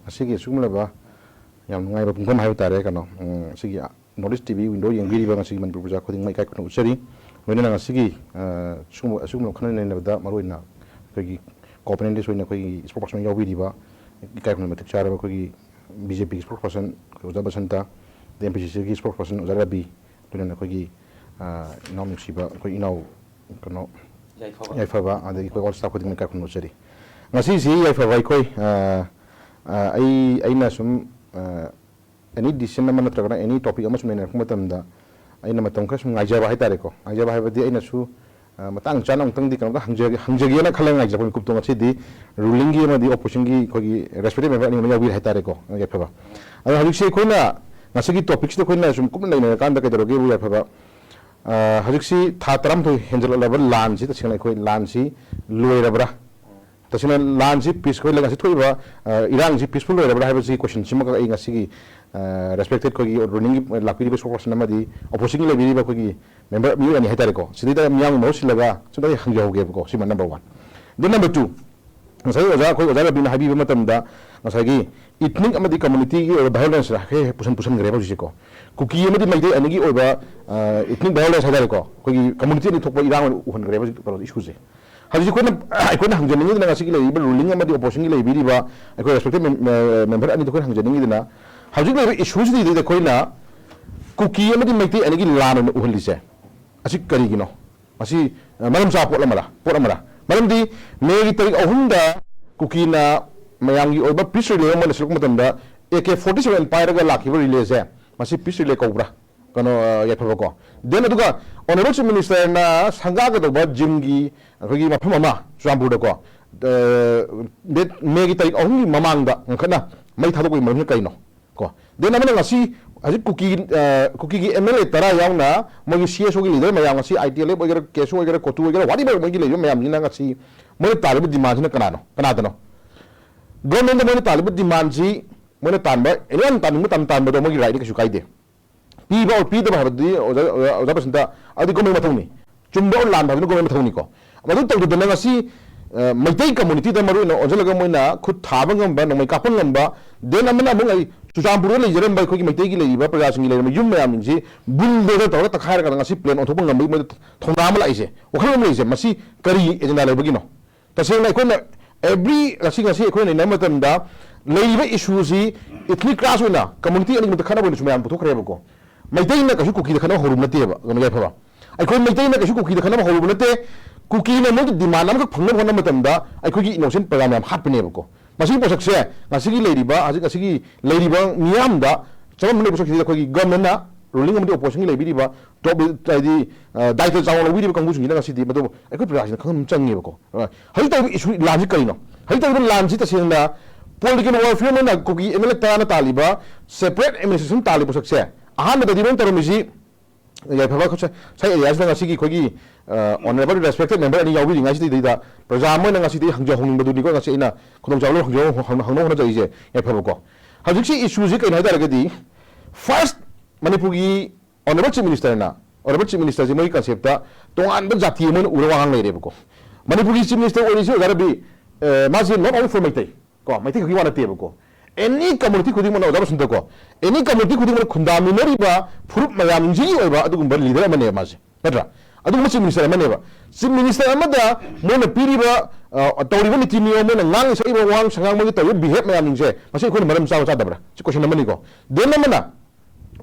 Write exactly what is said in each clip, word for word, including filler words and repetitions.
ꯉꯁꯤꯒꯤ ꯑꯁꯤꯒꯨꯝꯂꯕ ꯌꯥꯝ ꯅꯨꯡꯉꯥꯏꯕ ꯄꯨꯡꯐꯝ ꯍꯥꯏꯕ ꯇꯥꯔꯦ, ꯀꯩꯅꯣ, ꯎꯝ, ꯁꯤꯒꯤ North East T V window ꯌꯦꯡꯕꯤꯔꯤꯕ ꯉꯁꯤꯒꯤ ꯃꯅꯤꯄꯨꯔ ꯄ꯭ꯔꯖꯥ ꯈꯨꯗꯤꯡꯃꯛ ꯏꯀꯥꯏ ꯈꯨꯝꯅꯕ ꯎꯠꯆꯔꯤ꯫ ꯂꯣꯏꯅꯅ ꯉꯁꯤꯒꯤ, ꯑ, ꯁꯤꯒꯨꯝꯕ, ꯑꯁꯤꯒꯨꯝꯂꯕ ꯈꯟꯅ ꯅꯩꯅꯕꯗ ꯃꯔꯨꯑꯣꯏꯅ ꯑꯩꯈꯣꯏꯒꯤ co-panelist ꯑꯣꯏꯅ ꯑꯩꯈꯣꯏꯒꯤ spokesperson ꯌꯥꯎꯕꯤꯔꯤꯕ ꯏꯀꯥꯏ ꯈꯨꯝꯅꯕ ꯃꯇꯤꯛ ꯆꯥꯔꯕ ꯑꯩꯈꯣꯏꯒꯤ B J P ꯒꯤ spokesperson ꯑꯩꯈꯣꯏ ꯑꯣꯖꯥ ꯕꯁꯟꯇ, ꯑꯗꯩ M P C C ꯒꯤ spokesperson ꯑꯣꯖꯥ ꯔꯕꯤ, ꯂꯣꯏꯅꯅ ꯑꯩꯈꯣꯏꯒꯤ, ꯑ, ꯏꯅꯥꯎ ꯅꯨꯡꯁꯤꯕ ꯑꯩꯈꯣꯏ ꯏꯅꯥꯎ, ꯀꯩꯅꯣ, ꯌꯥꯏꯐꯕ꯫ ꯌꯥꯏꯐꯕ, ꯑꯗꯒꯤ ꯑꯩꯈꯣꯏ all staff ꯈꯨꯗꯤꯡꯃꯛ ꯏꯀꯥꯏ ꯈꯨꯝꯅꯕ ꯎꯠꯆꯔꯤ꯫ ꯉꯁꯤꯁꯤ ꯌꯥꯏꯐꯕ ꯑꯩꯈꯣꯏ, ꯑ, ꯑ, ꯑꯩ, ꯑꯩꯅ ꯁꯨꯝ, ꯑ, any decision ꯑꯃ ꯅꯠꯇ꯭ꯔꯒꯅ any topic ꯑꯃ ꯁꯨꯝ ꯅꯩꯅꯔꯛꯄ ꯃꯇꯝꯗ ꯑꯩꯅ ꯃꯇꯝ ꯈꯔ ꯁꯨꯝ ꯉꯥꯏꯖꯕ ꯍꯥꯏꯇꯥꯔꯦꯀꯣ꯫ ꯉꯥꯏꯖꯕ ꯍꯥꯏꯕꯗꯤ ꯑꯩꯅꯁꯨ, ꯑ, ꯃꯇꯥꯡ ꯆꯥꯅ ꯑꯃꯨꯛꯇꯪꯗꯤ ꯀꯩꯅꯣꯝꯇ ꯍꯪꯖꯒꯦ, ꯍꯪꯖꯒꯦꯅ ꯈꯜꯂꯒ ꯉꯥꯏꯖꯔꯛꯄ ꯃꯤꯀꯨꯞꯇꯣ ꯉꯁꯤꯗꯤ ruling ꯒꯤ ꯑꯃꯗꯤ opposition ꯒꯤ ꯑꯩꯈꯣꯏꯒꯤ respective member ꯑꯅꯤꯃꯛ ꯌꯥꯎꯕꯤꯔꯦ ꯍꯥꯏꯇꯥꯔꯦꯀꯣ꯫ ꯌꯥꯏꯐꯕ꯫ ꯑꯗꯣ ꯍꯧꯖꯤꯛꯁꯦ ꯑꯩꯈꯣꯏꯅ ꯉꯁꯤꯒꯤ topic ꯁꯤꯗ ꯑꯩꯈꯣꯏꯅ ꯁꯨꯝ ꯀꯨꯞꯅ ꯅꯩꯅꯔꯀꯥꯟꯗ ꯀꯩꯗꯧꯔꯒꯦꯕꯨ, ꯌꯥꯏꯐꯕ, ꯑ, ꯍꯧꯖꯤꯛꯁꯤ ꯊꯥ ꯇꯔꯥꯃꯥꯊꯣꯏ ꯍꯦꯟꯖꯜꯂꯛꯂꯕ ꯂꯥꯟꯁꯤ ꯇꯁꯦꯡꯅ ꯑꯩꯈꯣꯏ ꯂꯥꯟꯁꯤ ꯂꯣꯏꯔꯕ꯭ꯔꯥ? ꯇꯁꯦꯡꯅ ꯂꯥꯟꯁꯤ peace, ꯑꯩꯈꯣꯏ ꯉꯁꯤ ꯊꯣꯛꯏꯕ, ꯑ, ꯏꯔꯥꯡꯁꯤ peaceful ꯑꯣꯏꯔꯕ꯭ꯔꯥ ꯍꯥꯏꯕꯁꯤ question ꯁꯤꯃꯈꯛ ꯑꯩ ꯉꯁꯤꯒꯤ, ꯑ, respected ꯑꯩꯈꯣꯏꯒꯤ ruling ꯒꯤ ꯂꯥꯛꯄꯤꯔꯤꯕ spokesperson ꯑꯃꯗꯤ opposition ꯒꯤ ꯂꯩꯕꯤꯔꯤꯕ ꯑꯩꯈꯣꯏꯒꯤ member ꯃꯤꯑꯣꯏ ꯑꯅꯤ ꯍꯥꯏꯇꯥꯔꯦꯀꯣ, ꯁꯤꯗꯩꯗ ꯃꯤꯌꯥꯝꯒꯤ ꯃꯍꯨꯠ ꯁꯤꯜꯂꯒ ꯁꯨꯝ ꯑꯩ ꯍꯪꯖꯍꯧꯒꯦꯕꯀꯣ, ꯁꯤꯃ number one꯫ ꯑꯗꯨ number two, ꯉꯁꯥꯏ ꯑꯣꯖꯥ, ꯑꯩꯈꯣꯏ ꯑꯣꯖꯥ ꯔꯕꯤꯅ ꯍꯥꯏꯕꯤꯕ ꯃꯇꯝꯗ ꯉꯁꯥꯏꯒꯤ ethnic ꯑꯃꯗꯤ community ꯒꯤ ꯑꯣꯏꯕ violence ꯍꯦꯛ ꯍꯦꯛ ꯄꯨꯁꯟ-, ꯄꯨꯁꯟꯈ꯭ꯔꯦꯕ ꯍꯧꯖꯤꯛꯁꯦꯀꯣ꯫ ꯀꯨꯀꯤ ꯑꯃꯗꯤ ꯃꯩꯇꯩ ꯑꯅꯤꯒꯤ ꯑꯣꯏꯕ, ꯑ, ethnic violence ꯍꯥꯏꯇꯥꯔꯦꯀꯣ, ꯑꯩꯈꯣꯏꯒꯤ community ꯑꯅꯤ ꯊꯣꯛꯄ ꯏꯔꯥꯡ ꯑꯣꯏꯅ ꯎꯍꯟꯈ꯭ꯔꯦꯕ ꯍꯧꯖꯤꯛ ꯀꯩꯅꯣ issue ꯁꯦ꯫ ꯍꯧꯖꯤꯛ ꯑꯩꯈꯣꯏꯅ, ꯑꯩꯈꯣꯏꯅ ꯍꯪꯖꯅꯤꯡꯉꯤꯗꯅ ꯉꯁꯤꯒꯤ ꯂꯩꯔꯤꯕ ruling ꯑꯃꯗꯤ opposition ꯒꯤ ꯂꯩꯕꯤꯔꯤꯕ ꯑꯩꯈꯣꯏ respected mem-, ꯑ, member ꯑꯅꯤꯗ ꯑꯩꯈꯣꯏꯅ ꯍꯪꯖꯅꯤꯡꯉꯤꯗꯅ, ꯍꯧꯖꯤꯛ ꯂꯩꯔꯤꯕ issue ꯁꯤꯗꯩꯗ ꯑꯩꯈꯣꯏꯅ ꯀꯨꯀꯤ ꯑꯃꯗꯤ ꯃꯩꯇꯩ ꯑꯅꯤꯒꯤ ꯂꯥꯟ ꯑꯣꯏꯅ ꯎꯍꯜꯂꯤꯁꯦ ꯑꯁꯤ ꯀꯔꯤꯒꯤꯅꯣ? ꯃꯁꯤ, ꯑ, ꯃꯔꯝ ꯆꯥꯕ ꯄꯣꯠ ꯑꯃꯔ, ꯄꯣꯠ ꯑꯃꯔ? ꯃꯔꯝꯗꯤ ꯃꯦꯒꯤ ꯇꯥꯔꯤꯛ ꯑꯍꯨꯝꯗ ꯀꯨꯀꯤꯅ ꯃꯌꯥꯝꯒꯤ ꯑꯣꯏꯕ peace relay ꯑꯃ ꯂꯩꯁꯤꯜꯂꯛꯄ ꯃꯇꯝꯗ A K forty seven ꯄꯥꯏꯔꯒ ꯂꯥꯛꯈꯤꯕ relay ꯁꯦ, ꯃꯁꯤ peace relay ꯀꯧꯕ꯭ꯔꯥ? ꯀꯩꯅꯣ, ꯑ, ꯌꯥꯏꯐꯕꯀꯣ꯫ Then ꯑꯗꯨꯒ Honourable Chief Minister ꯅ ꯁꯪꯒꯥꯒꯗꯧꯕ ꯖꯤꯝꯒꯤ ꯑꯩꯈꯣꯏꯒꯤ ꯃꯐꯝ ꯑꯃ ꯆꯨꯔꯆꯥꯟꯄꯨꯔꯗꯀꯣ, ꯑ, date ꯃꯦꯒꯤ ꯇꯥꯔꯤꯛ ꯑꯍꯨꯝꯒꯤ ꯃꯃꯥꯡꯗ ꯉꯟꯈꯠꯅ ꯃꯩ ꯊꯥꯗꯣꯛꯄꯒꯤ ꯃꯔꯝꯁꯤꯅ ꯀꯩꯅꯣ? ꯀꯣ꯫ Then ꯑꯃꯅ ꯉꯁꯤ ꯍꯧꯖꯤꯛ ꯀꯨꯀꯤ, ꯑ, ꯀꯨꯀꯤꯒꯤ M L A ꯇꯔꯥ ꯌꯥꯎꯅ ꯃꯣꯏꯒꯤ C S O ꯒꯤ leader ꯃꯌꯥꯝ, ꯉꯁꯤ I T L F ꯑꯣꯏꯒꯦꯔꯥ, K S O ꯑꯣꯏꯒꯦꯔꯥ, ꯀꯣꯇꯨ ꯑꯣꯏꯒꯦꯔꯥ, whatever ꯃꯣꯏꯒꯤ ꯂꯩꯕ ꯃꯌꯥꯝꯁꯤꯅ ꯉꯁꯤ ꯃꯣꯏꯅ ꯇꯥꯜꯂꯤꯕ demand ꯁꯤꯅ ꯀꯅꯥꯅꯣ? ꯀꯅꯥꯗꯅꯣ? Government ꯇ ꯃꯣꯏꯅ ꯇꯥꯜꯂꯤꯕ demand ꯁꯤ ꯃꯣꯏꯅ ꯇꯥꯟꯕ, anyone ꯇꯥꯟꯅꯤꯡꯕ ꯇꯥꯟ-, ꯇꯥꯟꯕꯗꯣ ꯃꯣꯏꯒꯤ right ꯅꯤ, ꯀꯩꯁꯨ ꯀꯥꯏꯗꯦ꯫ ꯄꯤꯕ or ꯄꯤꯗꯕ ꯍꯥꯏꯕꯗꯤ ꯑꯣꯖꯥ, ꯑꯣꯖꯥ, ꯑꯣꯖꯥ ꯕꯁꯟꯇ, ꯑꯗꯨꯗꯤ government ꯃꯊꯧꯅꯤ꯫ ꯆꯨꯝꯕ or ꯂꯥꯟꯕ ꯍꯥꯏꯕꯗꯨꯅ government ꯃꯊꯧꯅꯤꯀꯣ꯫ ꯃꯗꯨ ꯇꯧꯗꯗꯅ ꯉꯁꯤ, ꯑ, ꯃꯩꯇꯩ community ꯗ ꯃꯔꯨ ꯑꯣꯏꯅ ꯑꯣꯟꯁꯤꯜꯂꯒ ꯃꯣꯏꯅ ꯈꯨꯠ ꯊꯥꯕ ꯉꯝꯕ, ꯅꯣꯡꯃꯩ ꯀꯥꯞꯄ ꯉꯝꯕ, then ꯑꯃꯅ ꯑꯃꯨꯛ ꯑꯩ ꯆꯨꯔꯆꯥꯟꯄꯨꯔꯗ ꯂꯩꯖꯔꯝꯕ ꯑꯩꯈꯣꯏꯒꯤ ꯃꯩꯇꯩꯒꯤ ꯂꯩꯔꯤꯕ ꯄ꯭ꯔꯖꯥꯁꯤꯡꯒꯤ ꯂꯩꯔꯝꯕ ꯌꯨꯝ ꯃꯌꯥꯝꯁꯤꯡꯁꯤ bulldozer ꯇꯧꯔꯒ ꯇꯛꯈꯥꯏꯔꯒ ꯉꯁꯤ plan ꯑꯣꯟꯊꯣꯛꯄ ꯉꯝꯕꯒꯤ ꯃꯣꯏꯗ ꯊꯧꯅꯥ ꯑꯃ ꯂꯥꯛꯏꯁꯦ, ꯋꯥꯈꯜ ꯑꯃ ꯂꯩꯔꯤꯁꯦ, ꯃꯁꯤ ꯀꯔꯤ agenda ꯂꯩꯕꯒꯤꯅꯣ? ꯇꯁꯦꯡꯅ ꯑꯩꯈꯣꯏꯅ every, ꯉꯁꯤ, ꯉꯁꯤ ꯑꯩꯈꯣꯏꯅ ꯅꯩꯅꯕ ꯃꯇꯝꯗ ꯂꯩꯔꯤꯕ issue ꯁꯤ ethnic clash ꯑꯣꯏꯅ community ꯑꯅꯤꯃꯛꯇ ꯈꯠꯅꯕ ꯑꯣꯏꯅꯁꯨ ꯃꯌꯥꯝ ꯄꯨꯊꯣꯛꯈ꯭ꯔꯦꯕꯀꯣ꯫ ꯃꯩꯇꯩꯅ ꯀꯩꯁꯨ ꯀꯨꯀꯤꯗ ꯈꯠꯅꯕ ꯍꯧꯔꯨꯕ ꯅꯠꯇꯦꯕ, ꯌꯥꯏꯐꯕ꯫ ꯑꯩꯈꯣꯏ ꯃꯩꯇꯩꯅ ꯀꯩꯁꯨ ꯀꯨꯀꯤꯗ ꯈꯠꯅꯕ ꯍꯧꯔꯨꯕ ꯅꯠꯇꯦ꯫ ꯀꯨꯀꯤꯅ ꯃꯣꯏꯒꯤ demand ꯑꯃꯈꯛ ꯐꯪꯅꯕ ꯍꯣꯠꯅꯕ ꯃꯇꯝꯗ ꯑꯩꯈꯣꯏꯒꯤ innocent ꯄ꯭ꯔꯖꯥ ꯃꯌꯥꯝ ꯍꯥꯠꯄꯅꯦꯕꯀꯣ꯫ ꯃꯁꯤꯒꯤ ꯄꯣꯠꯁꯛꯁꯦ ꯉꯁꯤꯒꯤ ꯂꯩꯔꯤꯕ, ꯍꯧꯖꯤꯛ ꯉꯁꯤꯒꯤ ꯂꯩꯔꯤꯕ ꯃꯤꯌꯥꯝꯗ ꯆꯃꯝꯅꯕ ꯂꯩꯕ ꯄꯣꯠꯁꯛꯁꯤꯗ ꯑꯩꯈꯣꯏꯒꯤ government ꯅ, ruling ꯑꯃꯗꯤ opposition ꯒꯤ ꯂꯩꯕꯤꯔꯤꯕ top, ꯍꯥꯏꯗꯤ, ꯑ, ꯗꯥꯏꯇ ꯆꯥꯎꯅ ꯂꯧꯕꯤꯔꯤꯕ ꯀꯥꯡꯕꯨꯁꯤꯡꯁꯤꯅ ꯉꯁꯤꯗꯤ ꯃꯗꯨ ꯑꯩꯈꯣꯏ ꯄ꯭ꯔꯖꯥꯁꯤꯡꯅ ꯈꯪꯍꯟꯕ ꯆꯪꯉꯦꯕꯀꯣ꯫ ꯑ, ꯍꯧꯖꯤꯛ ꯇꯧꯔꯤꯕ issue ꯂꯥꯟꯁꯤ ꯀꯔꯤꯅꯣ? ꯍꯧꯖꯤꯛ ꯇꯧꯔꯤꯕ ꯂꯥꯟꯁꯤ ꯇꯁꯦꯡꯅ political warfare ꯑꯃ ꯑꯣꯏꯅ ꯀꯨꯀꯤ M L A ꯇꯔꯥꯅ ꯇꯥꯜꯂꯤꯕ separate administration ꯇꯥꯜꯂꯤꯕ ꯄꯣꯠꯁꯛꯁꯦ ꯑꯍꯥꯟꯕꯗꯗꯤ ꯃꯣꯏꯅ ꯇꯧꯔꯝꯃꯤꯁꯤ ꯌꯥꯏꯐꯕ ꯉꯁꯥꯏ area ꯁꯤꯗ ꯉꯁꯤꯒꯤ ꯑꯩꯈꯣꯏꯒꯤ, ꯑ, honourable respected member ꯑꯅꯤ ꯌꯥꯎꯕꯤꯔꯤꯉꯩꯁꯤꯗꯩꯗ ꯄ꯭ꯔꯖꯥ ꯑꯃ ꯑꯣꯏꯅ ꯉꯁꯤꯗꯤ ꯍꯪꯖꯍꯧꯅꯤꯡꯕꯗꯨꯅꯤꯀꯣ, ꯉꯁꯤ ꯑꯩꯅ ꯈꯨꯗꯣꯡꯆꯥꯕ ꯂꯧꯔ ꯍꯪꯖ-, ꯍꯪ-, ꯍꯪꯅꯕ ꯍꯣꯠꯅꯖꯔꯤꯁꯦ, ꯌꯥꯏꯐꯕꯀꯣ꯫ ꯍꯧꯖꯤꯛꯁꯤ issue ꯁꯤ ꯀꯩꯅꯣ ꯍꯥꯏ ꯇꯥꯔꯒꯗꯤ, first ꯃꯅꯤꯄꯨꯔꯒꯤ honourable chief minister ꯅ, honourable chief minister ꯁꯤ ꯃꯣꯏꯒꯤ concept ꯇ ꯇꯣꯉꯥꯟꯕ ꯖꯥꯇꯤ ꯑꯃ ꯑꯣꯏꯅ ꯎꯔ ꯋꯥꯉꯥꯡ ꯂꯩꯔꯦꯕꯀꯣ꯫ ꯃꯅꯤꯄꯨꯔꯒꯤ chief minister ꯑꯣꯏꯔꯤꯁꯤ ꯑꯣꯖꯥ ꯔꯕꯤ, ꯑ, ꯃꯥꯁꯤ not only for ꯃꯩꯇꯩ ꯀꯣ, ꯃꯩꯇꯩ ꯈꯛꯀꯤ ꯋꯥ ꯅꯠꯇꯦꯕꯀꯣ꯫ Any community ꯈꯨꯗꯤꯡꯃꯛꯅ ꯑꯣꯖꯥ ꯕꯁꯟꯇ ꯀꯣ, any community ꯈꯨꯗꯤꯡꯃꯛꯅ ꯈꯨꯟꯗꯥꯃꯤꯟꯅꯔꯤꯕ ꯐꯨꯔꯨꯞ ꯃꯌꯥꯝꯁꯤꯒꯤ ꯑꯣꯏꯕ ꯑꯗꯨꯒꯨꯝꯕ leader ꯑꯃꯅꯦꯕ ꯃꯥꯁꯦ, ꯅꯠꯇ꯭ꯔꯥ? ꯑꯗꯨꯒꯨꯝꯕ chief minister ꯑꯃꯅꯦꯕ꯫ Chief minister ꯑꯃꯗ ꯃꯣꯏꯅ ꯄꯤꯔꯤꯕ, ꯑ, ꯇꯧꯔꯤꯕ ꯅꯤꯇꯤ ꯅꯤꯌꯣꯝ, ꯃꯣꯏꯅ ꯉꯥꯡꯉꯤ ꯁꯛꯏꯕ ꯋꯥꯉꯥꯡ ꯁꯉꯥꯡ, ꯃꯣꯏꯒꯤ ꯇꯧꯔꯤꯕ behave ꯃꯌꯥꯝꯁꯤꯡꯁꯦ, ꯃꯁꯤ ꯑꯩꯈꯣꯏꯅ ꯃꯔꯝ ꯆꯥꯕ ꯆꯥꯗꯕ꯭ꯔꯥ? ꯁꯤ question ꯑꯃꯅꯤꯀꯣ꯫ Then ꯑꯃꯅ,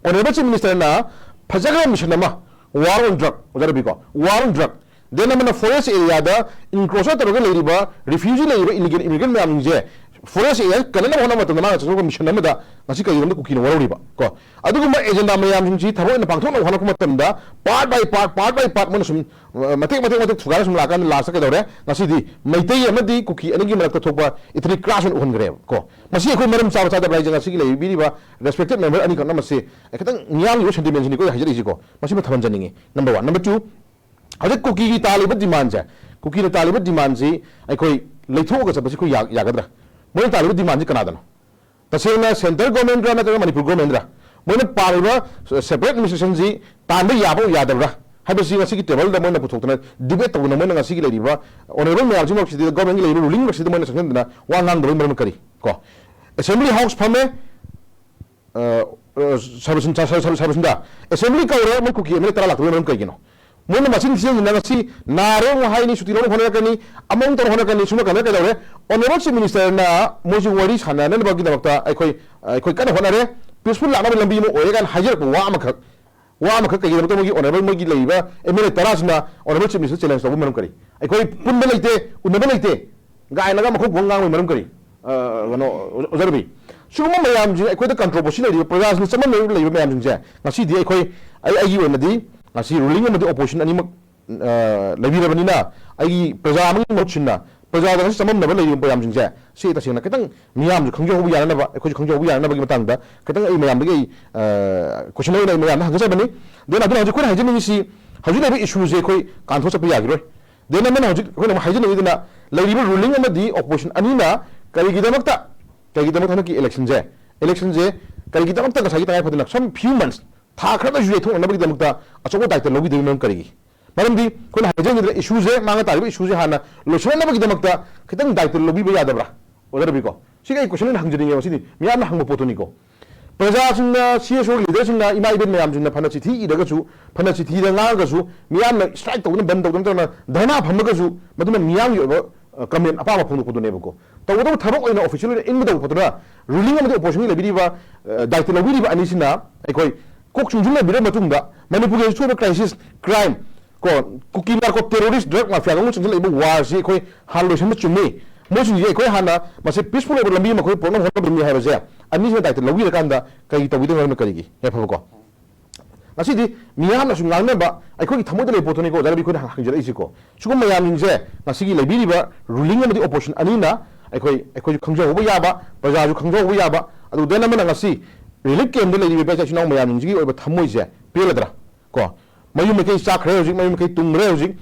honourable chief minister ꯅ ꯐꯖꯈ꯭ꯔꯕ mission ꯑꯃ, war on drug, ꯑꯣꯖꯥ ꯔꯕꯤ ꯀꯣ, war on drug꯫ Then ꯑꯃꯅ forest area ꯗ encroacher ꯇꯧꯔꯒ ꯂꯩꯔꯤꯕ, refugee ꯂꯩꯔꯤꯕ illegal immigrant ꯃꯌꯥꯝꯁꯤꯡꯁꯦ forest area ꯀꯟꯅꯅꯕ ꯍꯣꯠꯅꯕ ꯃꯇꯝꯗ ꯃꯥꯅ ꯆꯠꯊꯣꯛꯄ mission ꯑꯃꯗ ꯉꯁꯤ ꯀꯔꯤꯒꯤꯅꯣ ꯀꯨꯀꯤꯅ ꯋꯥꯔꯧꯔꯤꯕ ꯀꯣ? ꯑꯗꯨꯒꯨꯝꯕ agenda ꯃꯌꯥꯝꯁꯤꯡꯁꯤ ꯊꯕꯛ ꯑꯣꯏꯅ ꯄꯥꯡꯊꯣꯛꯅꯕ ꯍꯣꯠꯅꯔꯛꯄ ꯃꯇꯝꯗ part by part, part by part ꯃꯣꯏꯅ ꯁꯨꯝ, ꯑ, ꯃꯇꯦꯛ, ꯃꯇꯦꯛ, ꯃꯇꯦꯛ ꯊꯨꯒꯥꯏꯔ ꯁꯨꯝ ꯂꯥꯛꯑꯀꯥꯟꯗ last ꯀꯩꯗꯧꯔꯦ? ꯉꯁꯤꯗꯤ ꯃꯩꯇꯩ ꯑꯃꯗꯤ ꯀꯨꯀꯤ ꯑꯅꯤꯒꯤ ꯃꯔꯛꯇ ꯊꯣꯛꯄ ethnic clash ꯑꯣꯏꯅ ꯎꯍꯟꯈ꯭ꯔꯦꯕ ꯀꯣ꯫ ꯃꯁꯤ ꯑꯩꯈꯣꯏ ꯃꯔꯝ ꯆꯥꯕ ꯆꯥꯗꯕ꯭ꯔꯥ ꯍꯥꯏꯁꯦ ꯉꯁꯤꯒꯤ ꯂꯩꯕꯤꯔꯤꯕ respected member ꯑꯅꯤꯈꯛꯅ ꯃꯁꯤ ꯈꯤꯇꯪ ꯃꯤꯌꯥꯝꯒꯤ ꯑꯣꯏꯕ sentiment ꯁꯤꯅꯤꯀꯣ ꯍꯥꯏꯖꯔꯛꯏꯁꯤꯀꯣ꯫ ꯃꯁꯤꯃ ꯊꯝꯍꯟꯖꯅꯤꯡꯉꯤ, number one꯫ Number two, ꯍꯧꯖꯤꯛ ꯀꯨꯀꯤꯒꯤ ꯇꯥꯜꯂꯤꯕ demand ꯁꯦ, ꯀꯨꯀꯤꯅ ꯇꯥꯜꯂꯤꯕ demand ꯁꯤ ꯑꯩꯈꯣꯏ ꯂꯩꯊꯣꯛꯑꯒ ꯆꯠꯄꯁꯤ ꯑꯩꯈꯣꯏ ꯌꯥ-, ꯌꯥꯒꯗ꯭ꯔꯥ? ꯃꯣꯏꯅ ꯇꯥꯜꯂꯤꯕ demand ꯁꯤ ꯀꯅꯥꯗꯅꯣ? ꯇꯁꯦꯡꯅ central government ꯔ ꯅꯠꯇ꯭ꯔꯒ ꯃꯅꯤꯄꯨꯔ government ꯔ? ꯃꯣꯏꯅ ꯄꯥꯝꯃꯤꯕ separate administration ꯁꯤ ꯇꯥꯟꯕ ꯌꯥꯕ ꯌꯥꯗꯕ꯭ꯔꯥ? ꯍꯥꯏꯕꯁꯤ ꯉꯁꯤꯒꯤ ꯇꯦꯕꯜꯗ ꯃꯣꯏꯅ ꯄꯨꯊꯣꯛꯇꯅ ꯗꯤꯕꯦꯠ ꯇꯧꯗꯅ ꯃꯣꯏꯅ ꯉꯁꯤꯒꯤ ꯂꯩꯔꯤꯕ ꯑꯣꯅꯔꯦꯕꯜ ꯃꯌꯥꯝꯁꯤ ꯃꯔꯛꯁꯤꯗ ꯒꯣꯔꯃꯦꯟꯒꯤ ꯂꯩꯔꯤꯕ ꯔꯨꯂꯤꯡ ꯃꯔꯛꯁꯤꯗ ꯃꯣꯏꯅ ꯆꯪꯁꯤꯟꯗꯅ ꯋꯥ ꯉꯥꯡꯗꯕꯒꯤ ꯃꯔꯝ ꯀꯔꯤ? ꯀꯣ, ꯑꯦꯁꯦꯝꯕ꯭ꯂꯤ ꯍꯥꯎꯁ ꯐꯝꯃꯦ, ꯑ, ꯑ, ꯁꯔꯕꯁꯤꯟ-, ꯁꯔ-, ꯁꯔ-, ꯁꯔꯕꯁꯤꯟꯗ ꯑꯦꯁꯦꯝꯕ꯭ꯂꯤ ꯀꯧꯔꯦ, ꯃꯣꯏ ꯀꯨꯀꯤ ꯑꯦꯝ ꯑꯦꯜ ꯑꯦ ꯇꯔꯥ ꯂꯥꯛꯇꯕꯒꯤ ꯃꯔꯝ ꯀꯩꯒꯤꯅꯣ? ꯃꯣꯏꯅ ꯃꯆꯤꯟ ꯊꯤꯖꯤꯟꯗꯅ ꯉꯁꯤ ꯅꯥꯔꯦ ꯑꯃꯨꯛ ꯍꯥꯏꯅꯤ, ꯁꯨꯇꯤ ꯂꯧꯅꯕ ꯍꯣꯠꯅꯔꯛꯀꯅꯤ, ꯑꯃꯃꯨꯛ ꯇꯧꯅꯕ ꯍꯣꯠꯅꯔꯛꯀꯅꯤ, ꯁꯨꯝꯕ ꯀꯥꯟꯗ ꯀꯩꯗꯧꯔꯦ? ꯑꯣꯅꯔꯦꯕꯜ ꯆꯤꯐ ꯃꯤꯅꯤꯁꯇꯔꯅ ꯃꯣꯏꯁꯤ ꯋꯥꯔꯤ ꯁꯥꯟꯅꯅꯕꯒꯤꯗꯃꯛꯇ ꯑꯩꯈꯣꯏ, ꯑꯩꯈꯣꯏ ꯀꯟꯅ ꯍꯣꯠꯅꯔꯦ, ꯄꯤꯁꯐꯨꯜ ꯂꯥꯛꯅꯕ ꯂꯝꯕꯤ ꯑꯃ ꯑꯣꯏꯔꯦ ꯀꯥꯏꯅ ꯍꯥꯏꯖꯔꯛꯄ ꯋꯥ ꯑꯃꯈꯛ, ꯋꯥ ꯑꯃꯈꯛ ꯀꯩꯒꯤꯗꯃꯛꯇ ꯃꯣꯏꯒꯤ ꯑꯣꯅꯔꯦꯕꯜ ꯃꯣꯏꯒꯤ ꯂꯩꯔꯤꯕ ꯑꯦꯝ ꯑꯦꯜ ꯑꯦ ꯇꯔꯥꯁꯤꯅ ꯑꯣꯅꯔꯦꯕꯜ ꯆꯤꯐ ꯃꯤꯅꯤꯁꯇꯔ ꯆꯦꯂꯦꯟꯖ ꯇꯧꯕ ꯃꯔꯝ ꯀꯔꯤ? ꯑꯩꯈꯣꯏ ꯄꯨꯟꯕ ꯂꯩꯇꯦ, ꯎꯅꯕ ꯂꯩꯇꯦ ꯀꯥꯏꯅꯒ ꯃꯈꯣꯡ ꯈꯨꯍꯪ ꯉꯥꯡꯕꯒꯤ ꯃꯔꯝ ꯀꯔꯤ? ꯑ, ꯀꯩꯅꯣ, ꯑꯣꯖꯥ ꯔꯕꯤ, ꯁꯤꯒꯨꯝꯕ ꯃꯌꯥꯝꯁꯤ ꯑꯩꯈꯣꯏꯗ ꯀꯟꯇ꯭ꯔꯣꯚꯔꯁꯤ ꯂꯩꯔꯤꯕ, ꯄ꯭ꯔꯖꯥꯁꯤꯡꯅ ꯆꯃꯝꯅꯔꯤꯕ ꯂꯩꯕ ꯃꯌꯥꯝꯁꯤꯡꯁꯦ ꯉꯁꯤꯗꯤ ꯑꯩꯈꯣꯏ, ꯑꯩ, ꯑꯩꯒꯤ ꯑꯣꯏꯅꯗꯤ ꯉꯁꯤ ꯔꯨꯂꯤꯡ ꯑꯃꯗꯤ ꯑꯣꯄꯣꯖꯤꯁꯟ ꯑꯅꯤꯃꯛ, ꯑ, ꯂꯩꯕꯤꯔꯕꯅꯤꯅ ꯑꯩꯒꯤ ꯄ꯭ꯔꯖꯥ ꯑꯃꯒꯤ ꯃꯍꯨꯠ ꯁꯤꯟꯅ ꯄ꯭ꯔꯖꯥꯗ ꯉꯁꯤ ꯆꯃꯝꯅꯕ ꯂꯩꯔꯤꯕ ꯃꯌꯥꯝꯁꯤꯡꯁꯦ ꯁꯤ ꯇꯁꯦꯡꯅ ꯈꯤꯇꯪ ꯃꯤꯌꯥꯝꯁꯨ ꯈꯪꯖꯍꯧꯕ ꯌꯥꯅꯅꯕ, ꯑꯩꯈꯣꯏꯁꯨ ꯈꯪꯖꯍꯧꯕ ꯌꯥꯅꯅꯕꯒꯤ ꯃꯇꯥꯡꯗ ꯈꯤꯇꯪ ꯑꯩ ꯃꯌꯥꯝꯗꯒꯤ ꯑꯩ, ꯑ, ꯀꯣꯏꯁꯟ ꯑꯣꯏꯅ ꯑꯩ ꯃꯌꯥꯝꯗ ꯍꯪꯖꯕꯅꯤ꯫ Then ꯑꯗꯨꯅ ꯍꯧꯖꯤꯛ ꯑꯩꯈꯣꯏꯅ ꯍꯥꯏꯖꯅꯤꯡꯉꯤꯁꯤ, ꯍꯧꯖꯤꯛ ꯂꯩꯔꯤꯕ ꯏꯁꯨꯁꯦ ꯑꯩꯈꯣꯏ ꯀꯥꯟꯊꯣꯛ ꯆꯠꯄ ꯌꯥꯈꯤꯔꯣꯏ꯫ Then ꯑꯃꯅ ꯍꯧꯖꯤꯛ ꯑꯩꯈꯣꯏꯅ ꯑꯃꯨꯛ ꯍꯥꯏꯖꯅꯤꯡꯉꯤꯗꯅ ꯂꯩꯔꯤꯕ ꯔꯨꯂꯤꯡ ꯑꯃꯗꯤ ꯑꯣꯄꯣꯖꯤꯁꯟ ꯑꯅꯤꯅ ꯀꯔꯤꯒꯤꯗꯃꯛꯇ, ꯀꯔꯤꯒꯤꯗꯃꯛꯇ ꯍꯟꯗꯛꯀꯤ ꯏꯂꯦꯛꯁꯟꯁꯦ, ꯏꯂꯦꯛꯁꯟꯁꯦ ꯀꯔꯤꯒꯤꯗꯃꯛꯇ ꯉꯁꯥꯏꯒꯤ ꯇꯉꯥꯏ ꯐꯗꯅ some few months, ꯊꯥ ꯈꯔꯗꯁꯨ ꯌꯩꯊꯣꯛꯅꯅꯕꯒꯤꯗꯃꯛꯇ ꯑꯆꯧꯕ ꯗꯥꯏꯇ ꯂꯧꯕꯤꯗꯕꯒꯤ ꯃꯔꯝ ꯀꯔꯤꯒꯤ? ꯃꯔꯝꯗꯤ ꯑꯩꯈꯣꯏꯅ ꯍꯥꯏꯖꯅꯤꯡꯉꯤꯗꯅ ꯏꯁꯨꯁꯦ, ꯃꯥꯡꯉ ꯇꯥꯔꯤꯕ ꯏꯁꯨꯁꯦ ꯍꯥꯟꯅ ꯂꯣꯏꯁꯤꯟꯅꯅꯕꯒꯤꯗꯃꯛꯇ ꯈꯤꯇꯪ ꯗꯥꯏꯇ ꯂꯧꯕꯤꯕ ꯌꯥꯗꯕ꯭ꯔꯥ? ꯑꯣꯖꯥ ꯔꯕꯤꯀꯣ, ꯁꯤꯒꯤ ꯑꯩ ꯀꯣꯏꯁꯟ ꯑꯣꯏꯅ ꯍꯪꯖꯅꯤꯡꯉꯦꯕ, ꯁꯤꯗꯤ ꯃꯤꯌꯥꯝꯅ ꯍꯪꯕ ꯄꯣꯠꯇꯨꯅꯤꯀꯣ꯫ ꯄ꯭ꯔꯖꯥꯁꯤꯡꯅ, ꯁꯤ ꯑꯦꯁ ꯑꯣ ꯂꯤꯗꯔꯁꯤꯡꯅ, ꯏꯃꯥ ꯏꯕꯦꯟ ꯃꯌꯥꯝꯁꯤꯡꯅ ꯐꯅ ꯆꯤꯊꯤ ꯏꯔꯒꯁꯨ, ꯐꯅ ꯆꯤꯊꯤꯗ ꯉꯥꯡꯉꯒꯁꯨ, ꯃꯤꯌꯥꯝꯅ ꯁ꯭ꯇ꯭ꯔꯥꯏꯛ ꯇꯧꯗꯅ, ꯕꯟ ꯇꯧꯗꯅ, ꯅꯠꯇ꯭ꯔꯒꯅ ꯙꯔꯅꯥ ꯐꯝꯃꯒꯁꯨ, ꯃꯗꯨꯅ ꯃꯤꯌꯥꯝꯒꯤ ꯑꯣꯏꯕ, ꯑ, ꯀꯃꯦꯟ ꯑꯄꯥꯝꯕ ꯐꯣꯡꯗꯣꯛꯄꯗꯨꯅꯦꯕꯀꯣ꯫ ꯇꯧꯒꯗꯕ ꯊꯕꯛ ꯑꯣꯏꯅ ꯑꯣꯐꯤꯁꯤꯌꯦꯜ ꯑꯣꯏꯅ ꯏꯟꯒꯗꯧꯕ ꯄꯣꯠꯇꯨꯅ ꯔꯨꯂꯤꯡ ꯑꯃꯗꯤ ꯑꯣꯄꯣꯖꯤꯁꯟꯒꯤ ꯂꯩꯕꯤꯔꯤꯕ, ꯑ, ꯗꯥꯏꯇ ꯂꯧꯕꯤꯔꯤꯕ ꯑꯅꯤꯁꯤꯅ ꯑꯩꯈꯣꯏ ꯀꯣꯛ ꯆꯨꯡꯁꯤꯟꯅꯕꯤꯔꯕ ꯃꯇꯨꯡꯗ ꯃꯅꯤꯄꯨꯔꯒꯤ ꯍꯧꯖꯤꯛ ꯊꯣꯛꯏꯕ ꯀ꯭ꯔꯥꯏꯁꯤꯁ, ꯀ꯭ꯔꯥꯏꯝ, ꯀꯣ, ꯀꯨꯀꯤ ꯅꯥꯔꯀꯣ ꯇꯦꯔꯣꯔꯤꯁ ꯗ꯭ꯔꯒ ꯃꯥꯐꯤꯌꯥ ꯀꯥꯡꯕꯨ ꯆꯪꯁꯤꯜꯂꯛꯏꯕ ꯋꯥꯔꯁꯤ ꯑꯩꯈꯣꯏ ꯍꯥꯟꯅ ꯂꯣꯏꯁꯤꯟꯕ ꯆꯨꯝꯃꯤ꯫ ꯃꯣꯏꯁꯤꯡꯁꯦ ꯑꯩꯈꯣꯏ ꯍꯥꯟꯅ ꯃꯁꯤ ꯄꯤꯁꯐꯨꯜ ꯑꯣꯏꯕ ꯂꯝꯕꯤ ꯑꯃ ꯑꯩꯈꯣꯏ ꯄꯨꯔꯛꯅꯕ ꯍꯣꯠꯅꯕꯅꯤ ꯍꯥꯏꯕꯁꯦ ꯑꯅꯤꯁꯤꯅ ꯗꯥꯏꯇ ꯂꯧꯕꯤꯔꯀꯥꯟꯗ ꯀꯔꯤ ꯇꯧꯕꯤꯗꯣꯏꯅꯣ ꯍꯥꯏꯕꯅ ꯀꯔꯤꯒꯤ? ꯌꯥꯏꯐꯕꯀꯣ꯫ ꯉꯁꯤꯗꯤ ꯃꯤꯌꯥꯝꯅꯁꯨ ꯉꯥꯡꯅꯕ ꯑꯩꯈꯣꯏꯒꯤ ꯊꯃꯣꯏꯗ ꯂꯩꯕ ꯄꯣꯠꯇꯨꯅꯤꯀꯣ, ꯑꯣꯖꯥ ꯔꯕꯤ, ꯑꯩꯈꯣꯏꯅ ꯍꯪꯖꯔꯛꯏꯁꯤꯀꯣ꯫ ꯁꯤꯒꯨꯝꯕ ꯃꯌꯥꯝꯁꯤꯡꯁꯦ ꯉꯁꯤꯒꯤ ꯂꯩꯕꯤꯔꯤꯕ ꯔꯨꯂꯤꯡ ꯑꯃꯗꯤ ꯑꯣꯄꯣꯖꯤꯁꯟ ꯑꯅꯤꯅ ꯑꯩꯈꯣꯏ, ꯑꯩꯈꯣꯏꯁꯨ ꯈꯪꯖꯍꯧꯕ ꯌꯥꯕ, ꯄ꯭ꯔꯖꯥꯁꯨ ꯈꯪꯖꯍꯧꯕ ꯌꯥꯕ, ꯑꯗꯨ then ꯑꯃꯅ ꯉꯁꯤ ꯔꯤꯂꯤꯐ ꯀꯦꯝꯞꯇ ꯂꯩꯔꯤꯕ ꯏꯄꯥ ꯏꯆꯥ ꯏꯆꯤꯟ ꯏꯅꯥꯎ ꯃꯌꯥꯝꯁꯤꯡꯁꯤꯒꯤ ꯑꯣꯏꯕ ꯊꯃꯣꯏꯁꯦ ꯄꯦꯜꯂꯗ꯭ꯔꯥ? ꯀꯣ, ꯃꯌꯨꯝ ꯃꯀꯩ ꯆꯥꯛꯈ꯭ꯔꯦ ꯍꯧꯖꯤꯛ, ꯃꯌꯨꯝ ꯃꯀꯩ ꯇꯨꯝꯈ꯭ꯔꯦ ꯍꯧꯖꯤꯛ,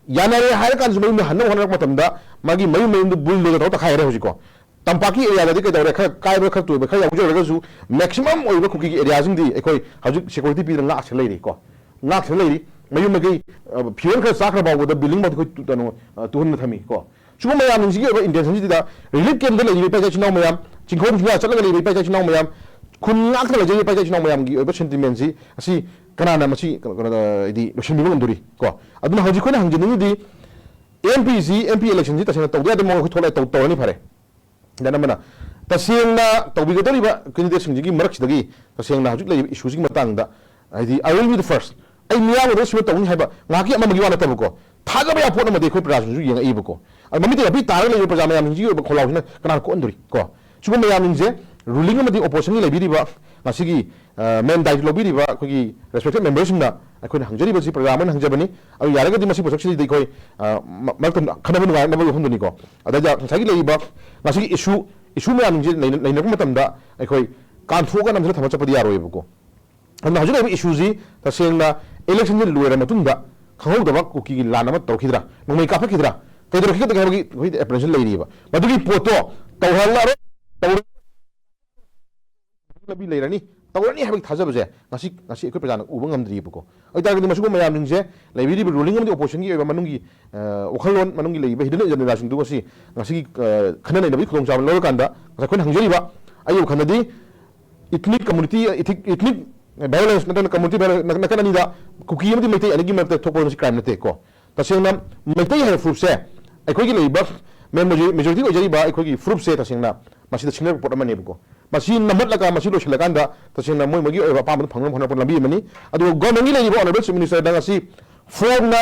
ꯌꯥꯅꯔꯦ ꯍꯥꯏꯔ ꯀꯥꯟꯗꯁꯨ ꯃꯌꯨꯝꯗ ꯍꯟꯅꯕ ꯍꯣꯠꯅꯔꯛꯄ ꯃꯇꯝꯗ ꯃꯥꯒꯤ ꯃꯌꯨꯝ ꯃꯌꯨꯝꯗꯨ ꯕꯨꯜꯗꯣꯖꯔ ꯇꯧꯔ ꯇꯛꯈꯥꯏꯈ꯭ꯔꯦ ꯍꯧꯖꯤꯛꯀꯣ꯫ ꯇꯝꯄꯥꯛꯀꯤ ꯑꯦꯔꯤꯌꯥꯗꯗꯤ ꯀꯩꯗꯧꯔꯦ, ꯈꯔ ꯀꯥꯏꯕ ꯈꯔ ꯇꯣꯏꯕ ꯈꯔ ꯌꯥꯎꯖꯔꯒꯁꯨ ꯃꯦꯛꯁꯤꯃꯝ ꯑꯣꯏꯕ ꯀꯨꯀꯤꯒꯤ ꯑꯦꯔꯤꯌꯥꯁꯤꯡꯗꯤ ꯑꯩꯈꯣꯏ ꯍꯧꯖꯤꯛ ꯁꯦꯀ꯭ꯌꯨꯔꯤꯇꯤ ꯄꯤꯗꯅ ꯉꯥꯛꯁꯦ ꯂꯩꯔꯤꯀꯣ, ꯉꯥꯛꯁꯦ ꯂꯩꯔꯤ꯫ ꯃꯌꯨꯝ ꯃꯀꯩ, ꯑ, ꯐꯤꯔꯣꯜ ꯈꯔ ꯆꯥꯈ꯭ꯔ ꯐꯥꯎꯕꯗ building ꯐꯥꯎꯗꯤ ꯑꯩꯈꯣꯏ ꯇꯨ-, ꯀꯩꯅꯣ, ꯑ, ꯇꯨꯍꯟꯕ ꯊꯝꯃꯤ ꯀꯣ꯫ ꯁꯤꯒꯨꯝꯕ ꯃꯌꯥꯝꯁꯤꯡꯁꯤꯒꯤ ꯑꯣꯏꯕ intention ꯁꯤꯗ relief camp ꯇ ꯂꯩꯔꯤꯕ ꯏꯄꯥ ꯏꯆꯥ ꯏꯆꯤꯟ ꯏꯅꯥꯎ ꯃꯌꯥꯝ, ꯆꯤꯡꯈꯣꯡ ꯆꯤꯡꯌꯥ ꯆꯠꯂꯒ ꯂꯩꯔꯤꯕ ꯏꯄꯥ ꯏꯆꯥ ꯏꯆꯤꯟ ꯏꯅꯥꯎ ꯃꯌꯥꯝ, ꯈꯨꯟ ꯉꯥꯛꯇ ꯂꯩꯖꯔꯤꯕ ꯏꯄꯥ ꯏꯆꯥ ꯏꯆꯤꯟ ꯏꯅꯥꯎ ꯃꯌꯥꯝꯒꯤ ꯑꯣꯏꯕ sentiment ꯁꯤ, ꯑꯁꯤ ꯀꯅꯥꯅ ꯃꯁꯤ, ꯀꯩꯅꯣ, ꯀꯩꯅꯣꯗ, ꯍꯥꯏꯗꯤ, ꯂꯣꯏꯁꯤꯟꯕꯤꯕ ꯉꯝꯗꯣꯔꯤ ꯀꯣ? ꯑꯗꯨꯅ ꯍꯧꯖꯤꯛ ꯑꯩꯈꯣꯏꯅ ꯍꯪꯖꯅꯤꯡꯉꯤꯗꯤ, M P ꯁꯤ, M P election ꯁꯤ ꯇꯁꯦꯡꯅ ꯇꯧꯗ ꯌꯥꯗꯦ ꯃꯑꯣꯡ ꯑꯩꯈꯣꯏ ꯊꯣꯛꯂꯛꯑꯦ, ꯇꯧ-, ꯇꯧꯔꯅꯤ, ꯐꯔꯦ꯫ Then ꯑꯃꯅ, ꯇꯁꯦꯡꯅ ꯇꯧꯕꯤꯒꯗꯧꯔꯤꯕ candidate ꯁꯤꯡꯁꯤꯒꯤ ꯃꯔꯛꯁꯤꯗꯒꯤ ꯇꯁꯦꯡꯅ ꯍꯧꯖꯤꯛ ꯂꯩꯔꯤꯕ issue ꯁꯤꯒꯤ ꯃꯇꯥꯡꯗ, ꯍꯥꯏꯗꯤ, I will be the first, ꯑꯩ ꯃꯤꯌꯥꯝꯒꯤꯗꯃꯛ ꯁꯤꯃ ꯇꯧꯅꯤ ꯍꯥꯏꯕ ꯉꯥꯏꯍꯥꯛꯀꯤ ꯑꯃꯒꯤ ꯋꯥ ꯅꯠꯇꯕꯀꯣ, ꯊꯥꯖꯕ ꯌꯥꯕ ꯄꯣꯠ ꯑꯃꯗꯤ ꯑꯩꯈꯣꯏ ꯄ꯭ꯔꯖꯥꯁꯤꯡꯁꯨ ꯌꯦꯡꯉꯛꯏꯕꯀꯣ꯫ ꯑꯗꯨ ꯃꯃꯤꯠꯇ ꯃꯄꯤ ꯇꯥꯔꯒ ꯂꯩꯔꯤꯕ ꯄ꯭ꯔꯖꯥ ꯃꯌꯥꯝꯁꯤꯡꯁꯤꯒꯤ ꯑꯣꯏꯕ ꯈꯣꯜꯂꯥꯎꯁꯤꯅ ꯀꯅꯥꯅ ꯀꯣꯛꯍꯟꯗꯣꯔꯤ ꯀꯣ? ꯁꯤꯒꯨꯝꯕ ꯃꯌꯥꯝꯁꯤꯡꯁꯦ, ruling ꯑꯃꯗꯤ opposition ꯒꯤ ꯂꯩꯕꯤꯔꯤꯕ ꯉꯁꯤꯒꯤ, ꯑ, main ꯗꯥꯏꯇ ꯂꯧꯕꯤꯔꯤꯕ ꯑꯩꯈꯣꯏꯒꯤ respected member ꯁꯤꯡꯅ ꯑꯩꯈꯣꯏꯅ ꯍꯪꯖꯔꯤꯕꯁꯤ ꯄ꯭ꯔꯖꯥ ꯑꯃꯅ ꯍꯪꯖꯕꯅꯤ꯫ ꯑꯗꯨ ꯌꯥꯔꯒꯗꯤ ꯃꯁꯤ ꯄꯣꯠꯁꯛꯁꯤꯗꯤ ꯑꯩꯈꯣꯏ, ꯑ, ꯃ-, ꯃꯔꯛꯇ ꯈꯟꯅꯕ ꯅꯨꯡꯉꯥꯏꯅꯕꯒꯤ ꯋꯥꯐꯝꯗꯨꯅꯤꯀꯣ꯫ ꯑꯗꯩꯗ ꯉꯁꯥꯏꯒꯤ ꯂꯩꯔꯤꯕ ꯉꯁꯤꯒꯤ issue, issue ꯃꯌꯥꯝꯁꯤꯡꯁꯦ ꯅꯩꯅ-, ꯅꯩꯅꯔꯛꯄ ꯃꯇꯝꯗ ꯑꯩꯈꯣꯏ ꯀꯥꯟꯊꯣꯛꯑꯒ ꯅꯝꯁꯤꯜꯂ ꯊꯝꯃ ꯆꯠꯄꯗꯤ ꯌꯥꯔꯣꯏꯕꯀꯣ꯫ ꯑꯗꯨꯅ ꯍꯧꯖꯤꯛ ꯂꯩꯔꯤꯕ issue ꯁꯤ ꯇꯁꯦꯡꯅ election ꯁꯤ ꯂꯣꯏꯔ ꯃꯇꯨꯡꯗ ꯈꯪꯍꯧꯗꯕ ꯀꯨꯀꯤꯒꯤ ꯂꯥꯟ ꯑꯃ ꯇꯧꯔꯛꯈꯤꯗ꯭ꯔꯥ, ꯅꯣꯡꯃꯩ ꯀꯥꯞꯊꯠꯈꯤꯗ꯭ꯔꯥ, ꯀꯩꯗꯧꯔꯛꯈꯤꯒꯗꯒꯦ ꯍꯥꯏꯕꯒꯤ ꯑꯩꯈꯣꯏꯗ apprehension ꯂꯩꯔꯤꯕ꯫ ꯃꯗꯨꯒꯤ ꯄꯣꯠꯇꯣ ꯇꯧꯍꯜꯂꯔꯣꯏ, ꯇꯧꯔꯣꯏ ꯂꯝꯕꯤ ꯂꯩꯔꯅꯤ, ꯇꯧꯔꯅꯤ ꯍꯥꯏꯕꯒꯤ ꯊꯥꯖꯕꯁꯦ ꯉꯁꯤ, ꯉꯁꯤ ꯑꯩꯈꯣꯏ ꯄ꯭ꯔꯖꯥꯅ ꯎꯕ ꯉꯝꯗ꯭ꯔꯤꯕꯀꯣ꯫ ꯑꯗꯨ ꯑꯣꯏꯇꯥꯔꯒꯗꯤ ꯃꯁꯤꯒꯨꯝꯕ ꯃꯌꯥꯝꯁꯤꯡꯁꯦ ꯂꯩꯕꯤꯔꯤꯕ ruling ꯑꯃꯗꯤ opposition ꯒꯤ ꯑꯣꯏꯕ ꯃꯅꯨꯡꯒꯤ, ꯑ, ꯋꯥꯈꯜꯂꯣꯟ, ꯃꯅꯨꯡꯒꯤ ꯂꯩꯔꯤꯕ hidden agendaꯁꯤꯡꯗꯨ ꯉꯁꯤ, ꯉꯁꯤꯒꯤ, ꯑ, ꯈꯟꯅ ꯅꯩꯅꯕꯒꯤ ꯈꯨꯗꯣꯡꯆꯥꯕ ꯂꯧꯔꯀꯥꯟꯗ ꯉꯁꯥꯏ ꯑꯩꯈꯣꯏꯅ ꯍꯪꯖꯔꯤꯕ, ꯑꯩꯒꯤ ꯋꯥꯈꯜꯗꯗꯤ ethnic community, ethnic, ethnic violence ꯅꯠꯇ꯭ꯔꯒꯅ community violence ꯅꯥꯀꯟ ꯑꯅꯤꯗ ꯀꯨꯀꯤ ꯑꯃꯗꯤ ꯃꯩꯇꯩ ꯑꯅꯤꯒꯤ ꯃꯔꯛꯇ ꯊꯣꯛꯄ ꯃꯁꯤ crime ꯅꯠꯇꯦ ꯀꯣ꯫ ꯇꯁꯦꯡꯅ ꯃꯩꯇꯩ ꯍꯥꯏꯕ ꯐꯨꯔꯨꯞꯁꯦ, ꯑꯩꯈꯣꯏꯒꯤ ꯂꯩꯔꯤꯕ main majority ꯑꯣꯏꯖꯔꯤꯕ ꯑꯩꯈꯣꯏꯒꯤ ꯐꯨꯔꯨꯞꯁꯦ ꯇꯁꯦꯡꯅ ꯃꯁꯤꯗ ꯁꯤꯡꯅꯔꯛꯄ ꯄꯣꯠ ꯑꯃꯅꯦꯕꯀꯣ꯫ ꯃꯁꯤ ꯅꯝꯍꯠꯂꯒ ꯃꯁꯤ ꯂꯣꯏꯁꯤꯜꯂꯀꯥꯟꯗ ꯇꯁꯦꯡꯅ ꯃꯣꯏ ꯃꯣꯏꯒꯤ ꯑꯣꯏꯕ ꯑꯄꯥꯝꯕꯗꯨ ꯐꯪꯅꯕ ꯍꯣꯠꯅꯔꯛꯄ ꯂꯝꯕꯤ ꯑꯃꯅꯤ꯫ ꯑꯗꯨꯒ government ꯀꯤ ꯂꯩꯔꯤꯕ honourable chief minister ꯗ ꯉꯁꯤ ꯐꯣꯡꯅ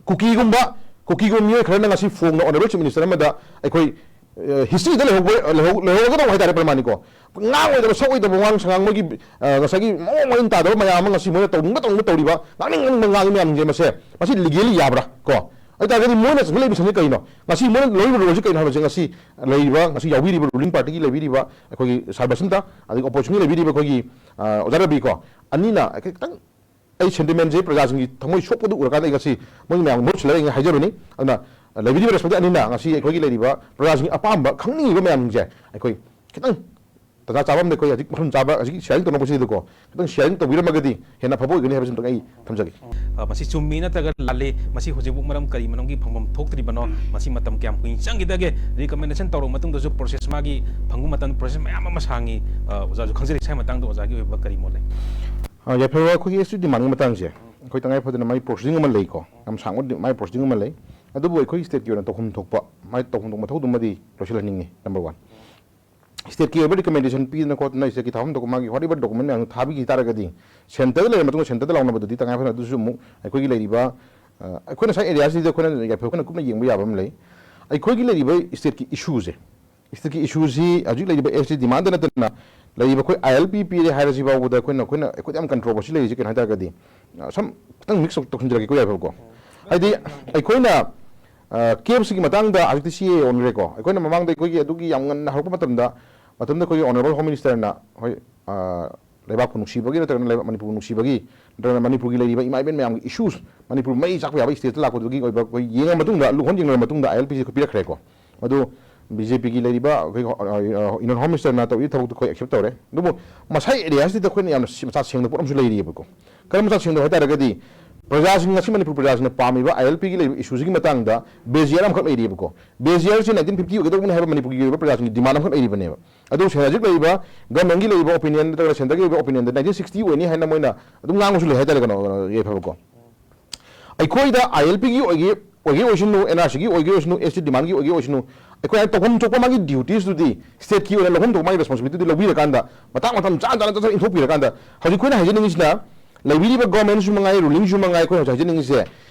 ꯀꯨꯀꯤꯒꯨꯝꯕ, ꯀꯨꯀꯤꯒꯨꯝꯕ ꯃꯤꯑꯣꯏ ꯈꯔꯅ ꯉꯁꯤ ꯐꯣꯡꯅ honourable chief minister ꯑꯃꯗ ꯑꯩꯈꯣꯏ, ꯑ, history ꯗ ꯂꯩꯍꯧꯕ, ꯂꯩꯍꯧ-, ꯂꯩꯍꯧꯔꯒꯗꯧꯕ ꯍꯥꯏꯇꯥꯔꯦ ꯄ꯭ꯔꯃꯥꯅꯤꯀꯣ꯫ ꯉꯥꯡ ꯑꯣꯏꯗꯕ, ꯁꯛ ꯑꯣꯏꯗꯕ, ꯋꯥꯉꯥꯡ ꯁꯉꯥꯡ ꯃꯣꯏꯒꯤ, ꯑ, ꯉꯁꯥꯏꯒꯤ ꯃꯑꯣꯡ ꯃꯔꯤꯟ ꯇꯥꯗꯕ ꯃꯌꯥꯝ ꯑꯃ ꯉꯁꯤ ꯃꯣꯏꯅ ꯇꯧꯅꯤꯡꯕ ꯇꯧꯅꯤꯡꯕ ꯇꯧꯔꯤꯕ, ꯉꯥꯡꯅꯤꯡ ꯉꯥꯡꯅꯤꯡꯕ ꯉꯥꯡꯉꯤ ꯃꯌꯥꯝꯁꯤꯡꯁꯦ ꯃꯁꯦ, ꯃꯁꯤ legally ꯌꯥꯕ꯭ꯔꯥ ꯀꯣ? ꯑꯗꯨ ꯑꯣꯏꯇꯥꯔꯒꯗꯤ ꯃꯣꯏꯅ ꯆꯪꯁꯤꯜꯂꯛꯏꯕ ꯃꯤꯁꯟꯁꯦ ꯀꯩꯅꯣ? ꯉꯁꯤ ꯃꯣꯏꯅ ꯂꯧꯔꯤꯕ role ꯁꯤ ꯀꯩꯅꯣ ꯍꯥꯏꯕꯁꯦ ꯉꯁꯤ ꯂꯩꯔꯤꯕ, ꯉꯁꯤ ꯌꯥꯎꯕꯤꯔꯤꯕ ruling party ꯒꯤ ꯂꯩꯕꯤꯔꯤꯕ ꯑꯩꯈꯣꯏꯒꯤ ꯁꯥꯔ ꯕꯁꯟꯇ, ꯑꯗꯒꯤ opposition ꯒꯤ ꯂꯩꯕꯤꯔꯤꯕ ꯑꯩꯈꯣꯏꯒꯤ, ꯑ, ꯑꯣꯖꯥ ꯔꯕꯤ ꯀꯣ, ꯑꯅꯤꯅ ꯈꯤꯇꯪ ꯑꯩ sentiment ꯁꯦ ꯄ꯭ꯔꯖꯥꯁꯤꯡꯒꯤ ꯊꯃꯣꯏ ꯁꯣꯛꯄꯗꯨ ꯎꯔꯀꯥꯟꯗ ꯑꯩ ꯉꯁꯤ ꯃꯣꯏꯒꯤ ꯃꯌꯥꯝ ꯃꯍꯨꯠ ꯁꯤꯜꯂꯒ ꯑꯩ ꯍꯥꯏꯖꯕꯅꯤ꯫ ꯑꯗꯨꯅ ꯂꯩꯕꯤꯔꯤꯕ respected ꯑꯅꯤꯅ ꯉꯁꯤ ꯑꯩꯈꯣꯏꯒꯤ ꯂꯩꯔꯤꯕ ꯄ꯭ꯔꯖꯥꯁꯤꯡꯒꯤ ꯑꯄꯥꯝꯕ ꯈꯪꯅꯤꯡꯉꯤꯕ ꯃꯌꯥꯝꯁꯦ ꯑꯩꯈꯣꯏ ꯈꯤꯇꯪ ꯇꯥꯟꯖꯥ ꯆꯥꯕ ꯑꯃꯗ ꯑꯩꯈꯣꯏ ꯍꯧꯖꯤꯛ ꯃꯐꯝ ꯆꯥꯕ ꯍꯧꯖꯤꯛ ꯁꯤꯌꯥꯔꯤꯡ ꯇꯧꯅꯕꯁꯤꯗꯀꯣ ꯈꯤꯇꯪ ꯁꯤꯌꯥꯔꯤꯡ ꯇꯧꯕꯤꯔꯝꯃꯒꯗꯤ ꯍꯦꯟꯅ ꯑꯐꯕ ꯑꯣꯏꯒꯅꯤ ꯍꯥꯏꯕꯁꯤꯃꯇꯪ ꯑꯩ ꯊꯝꯖꯒꯦ꯫ ꯑ, ꯃꯁꯤ ꯆꯨꯝꯃꯤ ꯅꯠꯇ꯭ꯔꯒ ꯂꯥꯜꯂꯤ, ꯃꯁꯤ ꯍꯧꯖꯤꯛꯐꯥꯎ ꯃꯔꯝ ꯀꯔꯤ ꯃꯔꯝꯒꯤ ꯐꯪꯐꯝ ꯊꯣꯛꯇ꯭ꯔꯤꯕꯅꯣ, ꯃꯁꯤ ꯃꯇꯝ ꯀꯌꯥꯝ ꯀꯨꯏꯅ ꯆꯪꯈꯤꯗꯒꯦ, ꯔꯤꯀꯃꯦꯟꯗꯦꯁꯟ ꯇꯧꯔꯕ ꯃꯇꯨꯡꯗꯁꯨ ꯄ꯭ꯔꯣꯁꯦꯁ ꯃꯥꯒꯤ ꯐꯪꯕ ꯃꯇꯝ ꯄ꯭ꯔꯣꯁꯦꯁ ꯃꯌꯥꯝ ꯑꯃ ꯁꯥꯡꯉꯤ꯫ ꯑ, ꯑꯣꯖꯥꯁꯨ ꯈꯪꯖꯔꯤ, ꯁ꯭ꯋꯥꯏ ꯃꯇꯥꯡꯗ ꯑꯣꯖꯥꯒꯤ ꯑꯣꯏꯕ ꯀꯔꯤ ꯃꯣꯠ ꯂꯩ? ꯑ, ꯌꯥꯏꯐꯔꯕ ꯑꯩꯈꯣꯏꯒꯤ ꯑꯦꯁ ꯇꯤ ꯗꯤꯃꯥꯟꯒꯤ ꯃꯇꯥꯡꯁꯦ ꯑꯩꯈꯣꯏ ꯇꯉꯥꯏ ꯐꯗꯅ ꯃꯥꯏ ꯄ꯭ꯔꯣꯁꯤꯗꯤꯡ ꯑꯃ ꯂꯩꯀꯣ, ꯌꯥꯝ ꯁꯥꯡꯕ ꯗꯤ-, ꯃꯥꯏ ꯄ꯭ꯔꯣꯁꯤꯗꯤꯡ ꯑꯃ ꯂꯩ꯫ ꯑꯗꯨꯕꯨ ꯑꯩꯈꯣꯏ ꯁ꯭ꯇꯦꯠꯀꯤ ꯑꯣꯏꯅ ꯇꯧꯐꯝ ꯊꯣꯛꯄ ꯃꯥꯏ ꯇꯧꯐꯝ ꯊꯣꯛꯄ ꯃꯊꯧꯗꯨꯃꯗꯤ ꯂꯣꯏꯁꯤꯜꯍꯟꯅꯤꯡꯉꯤ꯫ ꯅꯝꯕꯔ ꯋꯥꯟ, ꯁ꯭ꯇꯦꯠꯀꯤ ꯑꯣꯏꯕ ꯔꯤꯀꯃꯦꯟꯗꯦꯁꯟ ꯄꯤꯗꯅ ꯈꯣꯠꯇꯅ ꯁ꯭ꯇꯦꯠꯀꯤ ꯊꯥꯐꯝ ꯊꯣꯛꯄ ꯃꯥꯒꯤ ꯋꯥꯠ ꯑꯦꯕꯔ ꯗꯣꯀꯨꯃꯦꯟ ꯃꯌꯥꯝꯗꯣ ꯊꯥꯕꯤꯈꯤ ꯇꯥꯔꯒꯗꯤ ꯁꯦꯟꯇꯔꯗ ꯂꯩꯔꯕ ꯃꯇꯨꯡꯗ ꯁꯦꯟꯇꯔꯗ ꯂꯥꯎꯅꯕꯗꯨꯗꯤ ꯇꯉꯥꯏ ꯐꯗꯅ ꯑꯗꯨꯁꯨ ꯑꯃꯨꯛ ꯑꯩꯈꯣꯏꯒꯤ ꯂꯩꯔꯤꯕ, ꯑ, ꯑꯩꯈꯣꯏꯅ ꯉꯁꯥꯏ ꯑꯦꯔꯤꯌꯥꯁꯤꯗ ꯑꯩꯈꯣꯏꯅ ꯌꯥꯏꯐꯔ ꯑꯩꯈꯣꯏꯅ ꯀꯨꯞꯅ ꯌꯦꯡꯕ ꯌꯥꯕ ꯑꯃ ꯂꯩ꯫ ꯑꯩꯈꯣꯏꯒꯤ ꯂꯩꯔꯤꯕ ꯁ꯭ꯇꯦꯠꯀꯤ ꯏꯁꯨꯁꯦ, ꯁ꯭ꯇꯦꯠꯀꯤ ꯏꯁꯨꯁꯤ ꯍꯧꯖꯤꯛ ꯂꯩꯔꯤꯕ ꯑꯦꯁ ꯇꯤ ꯗꯤꯃꯥꯟꯗ ꯅꯠꯇꯅ ꯂꯩꯔꯤꯕ ꯑꯩꯈꯣꯏ ꯑꯥꯏ ꯑꯦꯜ ꯄꯤ ꯄꯤꯔꯦ ꯍꯥꯏꯔꯁꯤ ꯐꯥꯎꯕꯗ ꯑꯩꯈꯣꯏꯅ ꯑꯩꯈꯣꯏꯅ ꯑꯩꯈꯣꯏꯗ ꯌꯥꯝ ꯀꯟꯇ꯭ꯔꯣꯚꯔꯁꯤ ꯂꯩꯔꯤꯁꯦ ꯀꯩꯅꯣ ꯍꯥꯏ ꯇꯥꯔꯒꯗꯤ, ꯑ, ꯁꯝ ꯈꯤꯇꯪ ꯃꯤꯛꯁ ꯇꯧꯁꯤꯟꯖꯔꯒꯦꯀꯣ ꯌꯥꯏꯐꯔꯀꯣ꯫ ꯍꯥꯏꯗꯤ ꯑꯩꯈꯣꯏꯅ, ꯑ, ꯀꯦꯞꯁꯤꯒꯤ ꯃꯇꯥꯡꯗ ꯍꯧꯖꯤꯛꯇꯤ ꯁꯤ ꯑꯦ ꯑꯣꯟꯈ꯭ꯔꯦꯀꯣ꯫ ꯑꯩꯈꯣꯏꯅ ꯃꯃꯥꯡꯗ ꯑꯩꯈꯣꯏꯒꯤ ꯑꯗꯨꯒꯤ ꯌꯥꯝ ꯉꯟꯅ ꯍꯧꯔꯛꯄ ꯃꯇꯝꯗ, ꯃꯇꯝꯗ ꯑꯩꯈꯣꯏꯒꯤ ꯑꯣꯅꯔꯦꯕꯜ ꯍꯣꯝ ꯃꯤꯅꯤꯁꯇꯔꯅ, ꯍꯣꯏ, ꯑ, ꯂꯩꯕꯥꯛꯄꯨ ꯅꯨꯡꯁꯤꯕꯒꯤ ꯅꯠꯇ꯭ꯔꯒꯅ ꯂꯩꯕꯥꯛ ꯃꯅꯤꯄꯨꯔꯕꯨ ꯅꯨꯡꯁꯤꯕꯒꯤ ꯅꯠꯇ꯭ꯔꯒꯅ ꯃꯅꯤꯄꯨꯔꯒꯤ ꯂꯩꯔꯤꯕ ꯏꯃꯥ ꯏꯕꯦꯟ ꯃꯌꯥꯝꯒꯤ ꯏꯁꯨꯁ, ꯃꯅꯤꯄꯨꯔ ꯃꯩ ꯆꯥꯛꯄ ꯌꯥꯕ ꯁ꯭ꯇꯦꯠꯇ ꯂꯥꯛꯄꯗꯨꯒꯤ ꯑꯣꯏꯕ ꯑꯩꯈꯣꯏ ꯌꯦꯡꯉ ꯃꯇꯨꯡꯗ, ꯂꯨꯍꯣꯟ ꯌꯦꯡꯅꯔꯕ ꯃꯇꯨꯡꯗ ꯑꯥꯏ ꯑꯦꯜ ꯄꯤ ꯁꯤ ꯑꯩꯈꯣꯏ ꯄꯤꯔꯛꯈ꯭ꯔꯦꯀꯣ꯫ ꯃꯗꯨ ꯕꯤ ꯖꯦ ꯄꯤꯒꯤ ꯂꯩꯔꯤꯕ ꯑꯩꯈꯣꯏ, ꯑ, ꯑ, ꯏꯟꯅꯔ ꯍꯣꯝ ꯃꯤꯅꯤꯁꯇꯔꯅ ꯇꯧꯔꯤꯕ ꯊꯕꯛꯇꯨ ꯑꯩꯈꯣꯏ ꯑꯦꯛꯁꯦꯞ ꯇꯧꯔꯦ꯫ ꯑꯗꯨꯕꯨ ꯃꯁꯥꯏ ꯑꯦꯔꯤꯌꯥꯁꯤꯗ ꯑꯩꯈꯣꯏꯅ ꯌꯥꯝꯅ ꯁꯤ-, ꯃꯆꯥ ꯁꯦꯡꯗꯕ ꯄꯣꯠ ꯑꯃꯁꯨ ꯂꯩꯔꯤꯑꯕꯀꯣ꯫ ꯀꯔꯝꯕ ꯃꯆꯥ ꯁꯦꯡꯗꯕ ꯍꯥꯏ ꯇꯥꯔꯒꯗꯤ, ꯄ꯭ꯔꯖꯥꯁꯤꯡ, ꯉꯁꯤ ꯃꯅꯤꯄꯨꯔ ꯄ꯭ꯔꯖꯥꯁꯤꯡꯅ ꯄꯥꯝꯃꯤꯕ ꯑꯥꯏ ꯑꯦꯜ ꯄꯤꯒꯤ ꯂꯩꯔꯤꯕ ꯏꯁꯨꯁꯤꯒꯤ ꯃꯇꯥꯡꯗ ꯕꯦꯖꯤꯌꯥꯔ ꯑꯃꯈꯛ ꯂꯩꯔꯤꯑꯕꯀꯣ꯫ ꯕꯦꯖꯤꯌꯥꯔꯁꯤ ꯅꯥꯏꯟꯇꯤꯟ ꯐꯤꯐꯇꯤ ꯑꯣꯏꯒꯗꯧꯕꯅꯤ ꯍꯥꯏꯕ ꯃꯅꯤꯄꯨꯔꯒꯤ ꯑꯣꯏꯕ ꯄ꯭ꯔꯖꯥꯁꯤꯡꯒꯤ ꯗꯤꯃꯥꯟ ꯑꯃꯈꯛ ꯂꯩꯔꯤꯕꯅꯦꯕ꯫ ꯑꯗꯨ ꯁꯦ-, ꯍꯧꯖꯤꯛ ꯂꯩꯔꯤꯕ ꯒꯃꯦꯟꯒꯤ ꯂꯩꯔꯤꯕ ꯑꯣꯄꯤꯅꯤꯌꯟ ꯅꯠꯇ꯭ꯔꯒ ꯁꯦꯟꯇꯔꯒꯤ ꯑꯣꯏꯕ ꯑꯣꯄꯤꯅꯤꯌꯟꯗ ꯅꯥꯏꯟꯇꯤꯟ ꯁꯤꯛꯁꯇꯤ ꯑꯣꯏꯅꯤ ꯍꯥꯏꯅ ꯃꯣꯏꯅ ꯑꯗꯨꯝ ꯉꯥꯡꯕꯁꯨ ꯂꯩ ꯍꯥꯏꯇꯥꯔꯦ, ꯀꯩꯅꯣ, ꯌꯥꯏꯐꯕꯀꯣ꯫ ꯑꯩꯈꯣꯏꯗ ꯑꯥꯏ ꯑꯦꯜ ꯄꯤꯒꯤ ꯑꯣꯏꯒꯦ, ꯑꯣꯏꯒꯦ ꯑꯣꯏꯁꯅꯨ, ꯑꯦꯟ ꯑꯥꯔ ꯁꯤꯒꯤ ꯑꯣꯏꯒꯦ ꯑꯣꯏꯁꯅꯨ, ꯑꯦꯁ ꯇꯤ ꯗꯤꯃꯥꯟꯒꯤ ꯑꯣꯏꯒꯦ ꯑꯣꯏꯁꯅꯨ, ꯑꯩꯈꯣꯏꯅ ꯇꯧꯐꯝ ꯊꯣꯛꯄ ꯃꯥꯒꯤ ꯗ꯭ꯌꯨꯇꯤꯁꯇꯨꯗꯤ, ꯁ꯭ꯇꯦꯠꯀꯤ ꯑꯣꯏꯅ ꯂꯧꯐꯝ ꯊꯣꯛꯄ ꯃꯥꯒꯤ ꯔꯦꯁꯄꯣꯟꯁꯤꯕꯤꯂꯤꯇꯤꯗꯨ ꯂꯧꯕꯤꯔꯀꯥꯟꯗ, ꯃꯇꯥꯡ ꯃꯇꯝ ꯆꯥ ꯆꯥꯅ ꯆꯠ ꯆꯠ ꯏꯟꯊꯣꯛꯄꯤꯔꯀꯥꯟꯗ, ꯍꯧꯖꯤꯛ ꯑꯩꯈꯣꯏꯅ ꯍꯥꯏꯖꯅꯤꯡꯉꯤꯁꯤꯅ, ꯂꯩꯕꯤꯔꯤꯕ ꯒꯣꯔꯃꯦꯟꯁꯨ ꯃꯉꯥꯏ, ꯔꯨꯂꯤꯡꯁꯨ ꯃꯉꯥꯏ, ꯑꯩꯈꯣꯏ ꯍꯧꯖꯤꯛ ꯍꯥꯏꯖꯅꯤꯡꯉꯤꯁꯦ,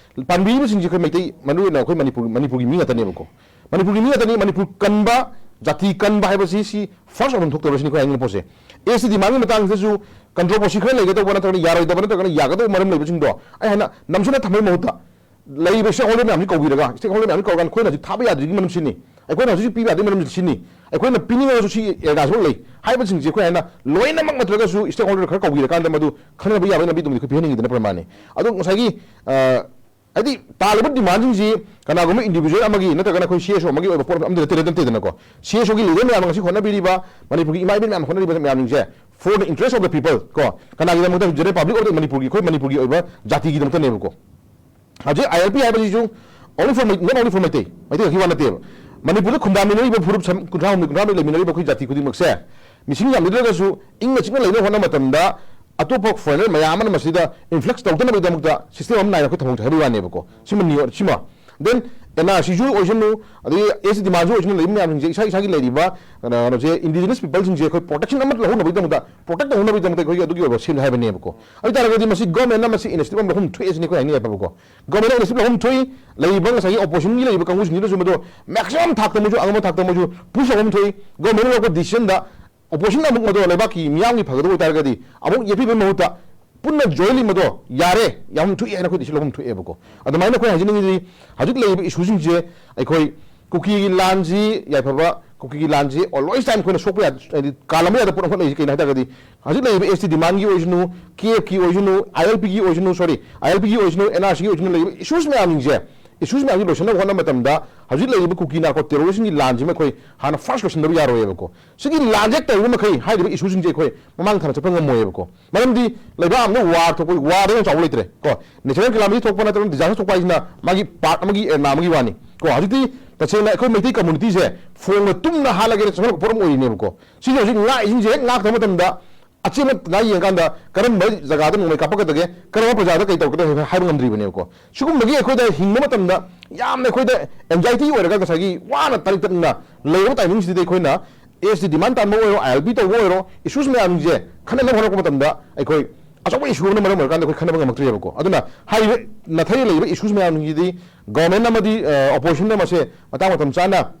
ꯄꯥꯟꯕꯤꯔꯤꯕꯁꯤꯡꯁꯦ ꯑꯩꯈꯣꯏ ꯃꯩꯇꯩ, ꯃꯔꯨꯑꯣꯏꯅ ꯑꯩꯈꯣꯏ ꯃꯅꯤꯄꯨꯔ, ꯃꯅꯤꯄꯨꯔꯒꯤ ꯃꯤ ꯉꯥꯛꯇꯅꯦꯕꯀꯣ꯫ ꯃꯅꯤꯄꯨꯔꯒꯤ ꯃꯤ ꯉꯥꯛꯇꯅꯤ, ꯃꯅꯤꯄꯨꯔ ꯀꯟꯕ, ꯖꯥꯇꯤ ꯀꯟꯕ ꯍꯥꯏꯕꯁꯤ ꯁꯤ ꯐꯥꯔꯁ ꯑꯣꯏꯐꯝ ꯊꯣꯛꯇꯕꯁꯤꯅꯤ ꯑꯩꯈꯣꯏ ꯍꯥꯏꯅꯤꯡꯕ ꯄꯣꯠꯁꯦ꯫ ꯑꯦꯁ ꯇꯤ ꯗꯤꯃꯥꯟꯒꯤ ꯃꯇꯥꯡꯁꯤꯗꯁꯨ ꯀꯟꯇ꯭ꯔꯣꯚꯔꯁꯤ ꯈꯔ ꯂꯩꯒꯗꯧꯕ ꯅꯠꯇ꯭ꯔꯒꯅ ꯌꯥꯔꯣꯏꯗꯕ ꯅꯠꯇ꯭ꯔꯒꯅ ꯌꯥꯒꯗꯧꯕ ꯃꯔꯝ ꯂꯩꯕꯁꯤꯡꯗꯣ ꯑꯩ ꯍꯥꯟꯅ ꯅꯝꯁꯤꯟꯅ ꯊꯝꯕꯒꯤ ꯃꯍꯨꯠꯇ ꯂꯩꯔꯤꯕ ꯁ꯭ꯇꯦꯛ ꯍꯣꯜꯗꯔ ꯃꯌꯥꯝꯁꯤ ꯀꯧꯕꯤꯔꯒ, ꯁ꯭ꯇꯦꯛ ꯍꯣꯜꯗꯔ ꯃꯌꯥꯝꯁꯤ ꯀꯧꯔꯀꯥꯟꯗ ꯑꯩꯈꯣꯏꯅ ꯍꯧꯖꯤꯛ ꯊꯥꯕ ꯌꯥꯗ꯭ꯔꯤꯕꯒꯤ ꯃꯔꯝ ꯁꯤꯅꯤ, ꯑꯩꯈꯣꯏꯅ ꯍꯧꯖꯤꯛ ꯄꯤꯕ ꯌꯥꯗ꯭ꯔꯤꯕꯒꯤ ꯃꯔꯝ ꯁꯤꯅꯤ, ꯑꯩꯈꯣꯏꯅ ꯄꯤꯅꯤꯡꯉꯒꯁꯨ ꯁꯤ ꯑꯦꯔꯤꯌꯥꯁꯤꯃꯛ ꯂꯩ ꯍꯥꯏꯕꯁꯤꯡꯁꯦ ꯑꯩꯈꯣꯏ ꯍꯥꯏꯅ ꯂꯣꯏꯅꯃꯛ ꯅꯠꯇ꯭ꯔꯒꯁꯨ ꯁ꯭ꯇꯦꯛ ꯍꯣꯜꯗꯔ ꯈꯔ ꯀꯧꯕꯤꯔꯀꯥꯟꯗ ꯃꯗꯨ ꯈꯟꯅꯕ ꯌꯥꯕꯒꯤ ꯂꯝꯕꯤꯗꯨꯃꯗꯤ ꯑꯩꯈꯣꯏ ꯄꯤꯍꯟꯅꯤꯡꯉꯤꯗꯅ ꯄ꯭ꯔꯃꯥꯟꯅꯤ꯫ ꯑꯗꯣ ꯉꯁꯥꯏꯒꯤ, ꯑ, ꯍꯥꯏꯗꯤ ꯇꯥꯜꯂꯤꯕ demandꯁꯤꯡꯁꯤ ꯀꯅꯥꯒꯨꯝꯕ individual ꯑꯃꯒꯤ ꯅꯠꯇ꯭ꯔꯒꯅ ꯑꯩꯈꯣꯏ C S O ꯑꯃꯒꯤ ꯑꯣꯏꯕ ꯄꯣꯠ ꯑꯝꯇ ꯅꯠꯇꯦ, ꯅꯠꯇꯦꯗꯅꯀꯣ꯫ C S Oꯒꯤ leader ꯃꯌꯥꯝꯅ ꯉꯁꯤ ꯍꯣꯠꯅꯕꯤꯔꯤꯕ, ꯃꯅꯤꯄꯨꯔꯒꯤ ꯏꯃꯥ ꯏꯕꯦꯟ ꯃꯌꯥꯝꯅ ꯍꯣꯠꯅꯔꯤꯕ ꯃꯌꯥꯝꯁꯤꯡꯁꯦ, for the interest of the people, ꯀꯣ, ꯀꯅꯥꯒꯤꯗꯃꯛꯇ? General public of the ꯃꯅꯤꯄꯨꯔꯒꯤ, ꯑꯩꯈꯣꯏ ꯃꯅꯤꯄꯨꯔꯒꯤ ꯑꯣꯏꯕ ꯖꯥꯇꯤꯒꯤꯗꯃꯛꯇꯅꯦꯕꯀꯣ꯫ ꯍꯧꯖꯤꯛ I L P ꯍꯥꯏꯕꯁꯤꯁꯨ only for Mai-, not only for Meitei, Meitei ꯈꯛꯀꯤ ꯋꯥ ꯅꯠꯇꯦꯕ꯫ ꯃꯅꯤꯄꯨꯔꯗ ꯈꯨꯟꯗꯥꯃꯤꯟꯅꯔꯤꯕ ꯐꯨꯔꯨꯞ ꯁꯝ-, ꯀꯨꯟꯊ꯭ꯔꯥ ꯍꯨꯝꯗꯣꯏ, ꯀꯨꯟꯊ꯭ꯔꯥ ꯃꯔꯤ ꯂꯩꯃꯤꯟꯅꯔꯤꯕ ꯑꯩꯈꯣꯏ ꯖꯥꯇꯤ ꯈꯨꯗꯤꯡꯃꯛꯁꯦ ꯃꯤꯁꯤꯡ ꯌꯥꯝꯖꯗ꯭ꯔꯒꯁꯨ ꯏꯪꯅ ꯆꯤꯛꯅ ꯂꯩꯅꯕ ꯍꯣꯠꯅꯕ ꯃꯇꯝꯗ ꯑꯇꯣꯞꯄ foreigner ꯃꯌꯥꯝ ꯑꯃꯅ ꯃꯁꯤꯗ influx ꯇꯧꯗꯅꯕꯒꯤꯗꯃꯛꯇ system ꯑꯃ ꯅꯥꯏꯅ ꯑꯩꯈꯣꯏ ꯊꯝꯍꯧꯁꯦ ꯍꯥꯏꯕꯒꯤ ꯋꯥꯅꯦꯕꯀꯣ꯫ ꯁꯤꯃ ꯅꯤꯌꯣ-, ꯁꯤꯃ꯫ Then N R Cꯁꯨ ꯑꯣꯏꯁꯅꯨ, ꯑꯗꯒꯤ S T demandꯁꯨ ꯑꯣꯏꯁꯅꯨ, ꯂꯩꯔꯤꯕ ꯃꯌꯥꯝꯁꯤꯡꯁꯦ, ꯏꯁꯥ ꯏꯁꯥꯒꯤ ꯂꯩꯔꯤꯕ, ꯀꯩꯅꯣꯁꯦ, indigenous peopleꯁꯤꯡꯁꯦ ꯑꯩꯈꯣꯏ protection ꯑꯃ ꯂꯧꯍꯧꯅꯕꯒꯤꯗꯃꯛꯇ, protect ꯇꯧꯍꯧꯅꯕꯒꯤꯗꯃꯛꯇ ꯑꯩꯈꯣꯏꯒꯤ ꯑꯗꯨꯒꯤ ꯑꯣꯏꯕ ꯁꯦꯝꯁꯦ ꯍꯥꯏꯕꯅꯦꯕꯀꯣ꯫ ꯑꯗꯨ ꯑꯣꯏꯇꯥꯔꯒꯗꯤ ꯃꯁꯤ governmentꯅ ꯃꯁꯤ initiative ꯑꯃ ꯂꯧꯐꯝ ꯊꯣꯛꯑꯦ ꯁꯤꯅꯤ ꯑꯩꯈꯣꯏ ꯍꯥꯏꯅꯤꯡꯉꯦꯕꯀꯣ꯫ Governmentꯅ initiative ꯂꯧꯐꯝ ꯊꯣꯛꯏ, ꯂꯩꯔꯤꯕ ꯉꯁꯥꯏꯒꯤ oppositionꯒꯤ ꯂꯩꯔꯤꯕ ꯀꯥꯡꯕꯨꯁꯤꯡꯁꯤꯗꯁꯨ ꯃꯗꯨ maximum ꯊꯥꯛꯇ ꯃꯣꯏꯁꯨ, ꯑꯉꯝꯕ ꯊꯥꯛꯇ ꯃꯣꯏꯁꯨ push ꯇꯧꯐꯝ ꯊꯣꯛꯏ꯫ Governmentꯅ ꯂꯧꯔꯛꯄ decisionꯗ oppositionꯅ ꯑꯃꯨꯛ ꯃꯗꯣ ꯂꯩꯕꯥꯛꯀꯤ ꯃꯤꯌꯥꯝꯒꯤ ꯐꯒꯗꯕ ꯑꯣꯏꯇꯥꯔꯒꯗꯤ ꯑꯃꯨꯛ ꯌꯦꯠꯄꯤꯕꯒꯤ ꯃꯍꯨꯠꯇ ꯄꯨꯟꯅ jointly ꯃꯗꯣ ꯌꯥꯔꯦ, ꯌꯥꯝ ꯊꯣꯛꯑꯦ ꯍꯥꯏꯅ ꯑꯩꯈꯣꯏ decision ꯂꯧꯐꯝ ꯊꯣꯛꯑꯦꯕꯀꯣ꯫ ꯑꯗꯨꯃꯥꯏꯅ ꯑꯩꯈꯣꯏ ꯍꯥꯏꯖꯅꯤꯡꯉꯤꯗꯤ ꯍꯧꯖꯤꯛ ꯂꯩꯔꯤꯕ issueꯁꯤꯡꯁꯦ ꯑꯩꯈꯣꯏ ꯀꯨꯀꯤꯒꯤ ꯂꯥꯟꯁꯤ, ꯌꯥꯏꯐꯕ ꯀꯨꯀꯤꯒꯤ ꯂꯥꯟꯁꯤ always time ꯑꯩꯈꯣꯏꯅ ꯁꯣꯛꯄ ꯌꯥ-, ꯍꯥꯏꯗꯤ ꯀꯥꯜꯂꯝꯕ ꯌꯥꯗꯕ ꯄꯣꯠ ꯑꯃꯈꯛ ꯂꯩꯔꯤꯁꯤ ꯀꯩꯅꯣ ꯍꯥꯏ ꯇꯥꯔꯒꯗꯤ ꯍꯧꯖꯤꯛ ꯂꯩꯔꯤꯕ S T demandꯒꯤ ꯑꯣꯏꯁꯅꯨ, K Fꯀꯤ ꯑꯣꯏꯁꯅꯨ, I L Pꯒꯤ ꯑꯣꯏꯁꯅꯨ, sorry, I L Pꯒꯤ ꯑꯣꯏꯁꯅꯨ, N R Cꯒꯤ ꯑꯣꯏꯁꯅꯨ, ꯂꯩꯔꯤꯕ issues ꯃꯌꯥꯝꯁꯤꯡꯁꯦ, issues ꯃꯌꯥꯝꯁꯤ ꯂꯣꯏꯁꯤꯟꯅꯕ ꯍꯣꯠꯅꯕ ꯃꯇꯝꯗ ꯍꯧꯖꯤꯛ ꯂꯩꯔꯤꯕ ꯀꯨꯀꯤ narco terroristꯁꯤꯡꯒꯤ ꯂꯥꯟꯁꯤꯃ ꯑꯩꯈꯣꯏ ꯍꯥꯟꯅ first ꯂꯣꯏꯁꯤꯟꯗꯕ ꯌꯥꯔꯣꯏꯑꯕꯀꯣ꯫ ꯁꯤꯒꯤ ꯂꯥꯟꯁꯦ ꯍꯦꯛ ꯇꯧꯔꯤꯕ ꯃꯈꯩ ꯍꯥꯏꯔꯤꯕ issueꯁꯤꯡꯁꯦ ꯑꯩꯈꯣꯏ ꯃꯃꯥꯡ ꯊꯥꯅ ꯆꯠꯄ ꯉꯝꯃꯣꯏꯑꯕꯀꯣ꯫ ꯃꯔꯝꯗꯤ ꯂꯩꯕꯥꯛ ꯑꯃꯗ war ꯊꯣꯛꯄ, warꯗꯒꯤ ꯍꯦꯟꯅ ꯆꯥꯎꯕ ꯂꯩꯇ꯭ꯔꯦ ꯀꯣ꯫ Natural calamity ꯊꯣꯛꯄ ꯅꯠꯇ꯭ꯔꯒ disaster ꯊꯣꯛꯄ ꯍꯥꯏꯁꯤꯅ ꯃꯥꯒꯤ part ꯑꯃꯒꯤ, area ꯑꯃꯒꯤ ꯋꯥꯅꯤ ꯀꯣ꯫ ꯍꯧꯖꯤꯛꯇꯤ ꯇꯁꯦꯡꯅ ꯑꯩꯈꯣꯏ ꯃꯩꯇꯩ communityꯁꯦ ꯐꯣꯡꯅ ꯇꯨꯝꯅ ꯍꯥꯠꯂꯒꯦꯅ ꯆꯪꯁꯤꯜꯂꯛꯄ ꯄꯣꯠ ꯑꯃ ꯑꯣꯏꯔꯤꯅꯦꯕꯀꯣ꯫ ꯁꯤꯁꯦ ꯍꯧꯖꯤꯛ ꯉꯥꯛꯏꯁꯤꯡꯁꯦ ꯍꯦꯛ ꯉꯥꯛꯇꯕ ꯃꯇꯝꯗ ꯑꯆꯦꯠꯄ ꯇꯥ ꯌꯦꯡꯉꯀꯥꯟꯗ ꯀꯔꯝꯕ ꯖꯒꯥꯗ ꯅꯣꯡꯃꯩ ꯀꯥꯞꯄꯛꯀꯗꯒꯦ, ꯀꯔꯝꯕ ꯄ꯭ꯔꯖꯥꯗ ꯀꯩ ꯇꯧꯔꯛꯀꯗꯒꯦ ꯍꯥꯏꯕ ꯉꯝꯗ꯭ꯔꯤꯕꯅꯦꯕꯀꯣ꯫ ꯁꯤꯒꯨꯝꯕꯒꯤ ꯑꯩꯈꯣꯏꯗ ꯍꯤꯡꯕ ꯃꯇꯝꯗ ꯌꯥꯝꯅ ꯑꯩꯈꯣꯏꯗ anxiety ꯑꯣꯏꯔꯒ ꯉꯁꯥꯏꯒꯤ ꯋꯥꯅ ꯇꯥꯔꯤꯛ ꯇꯠꯅ ꯂꯩꯔꯕ timingꯁꯤꯗꯗꯤ ꯑꯩꯈꯣꯏꯅ S T demand ꯇꯥꯟꯕ ꯑꯣꯏꯔꯣ, I L P ꯇꯧꯕ ꯑꯣꯏꯔꯣ, issues ꯃꯌꯥꯝꯁꯦ ꯈꯟꯅꯅꯕ ꯍꯣꯠꯅꯔꯛꯄ ꯃꯇꯝꯗ ꯑꯩꯈꯣꯏ ꯑꯆꯧꯕ issue ꯑꯃꯅ ꯃꯔꯝ ꯑꯣꯏꯔꯀꯥꯟꯗ ꯑꯩꯈꯣꯏ ꯈꯟꯅꯕ ꯉꯝꯃꯛꯇ꯭ꯔꯦꯕꯀꯣ꯫ ꯑꯗꯨꯅ ꯍꯥꯏꯔꯤꯕ ꯅꯥꯊꯩꯔ ꯂꯩꯔꯤꯕ issues ꯃꯌꯥꯝꯁꯤꯗꯤ government ꯑꯃꯗꯤ, ꯑ, opposition ꯑꯃꯁꯦ ꯃꯇꯥꯡ ꯃꯇꯝ ꯆꯥꯅ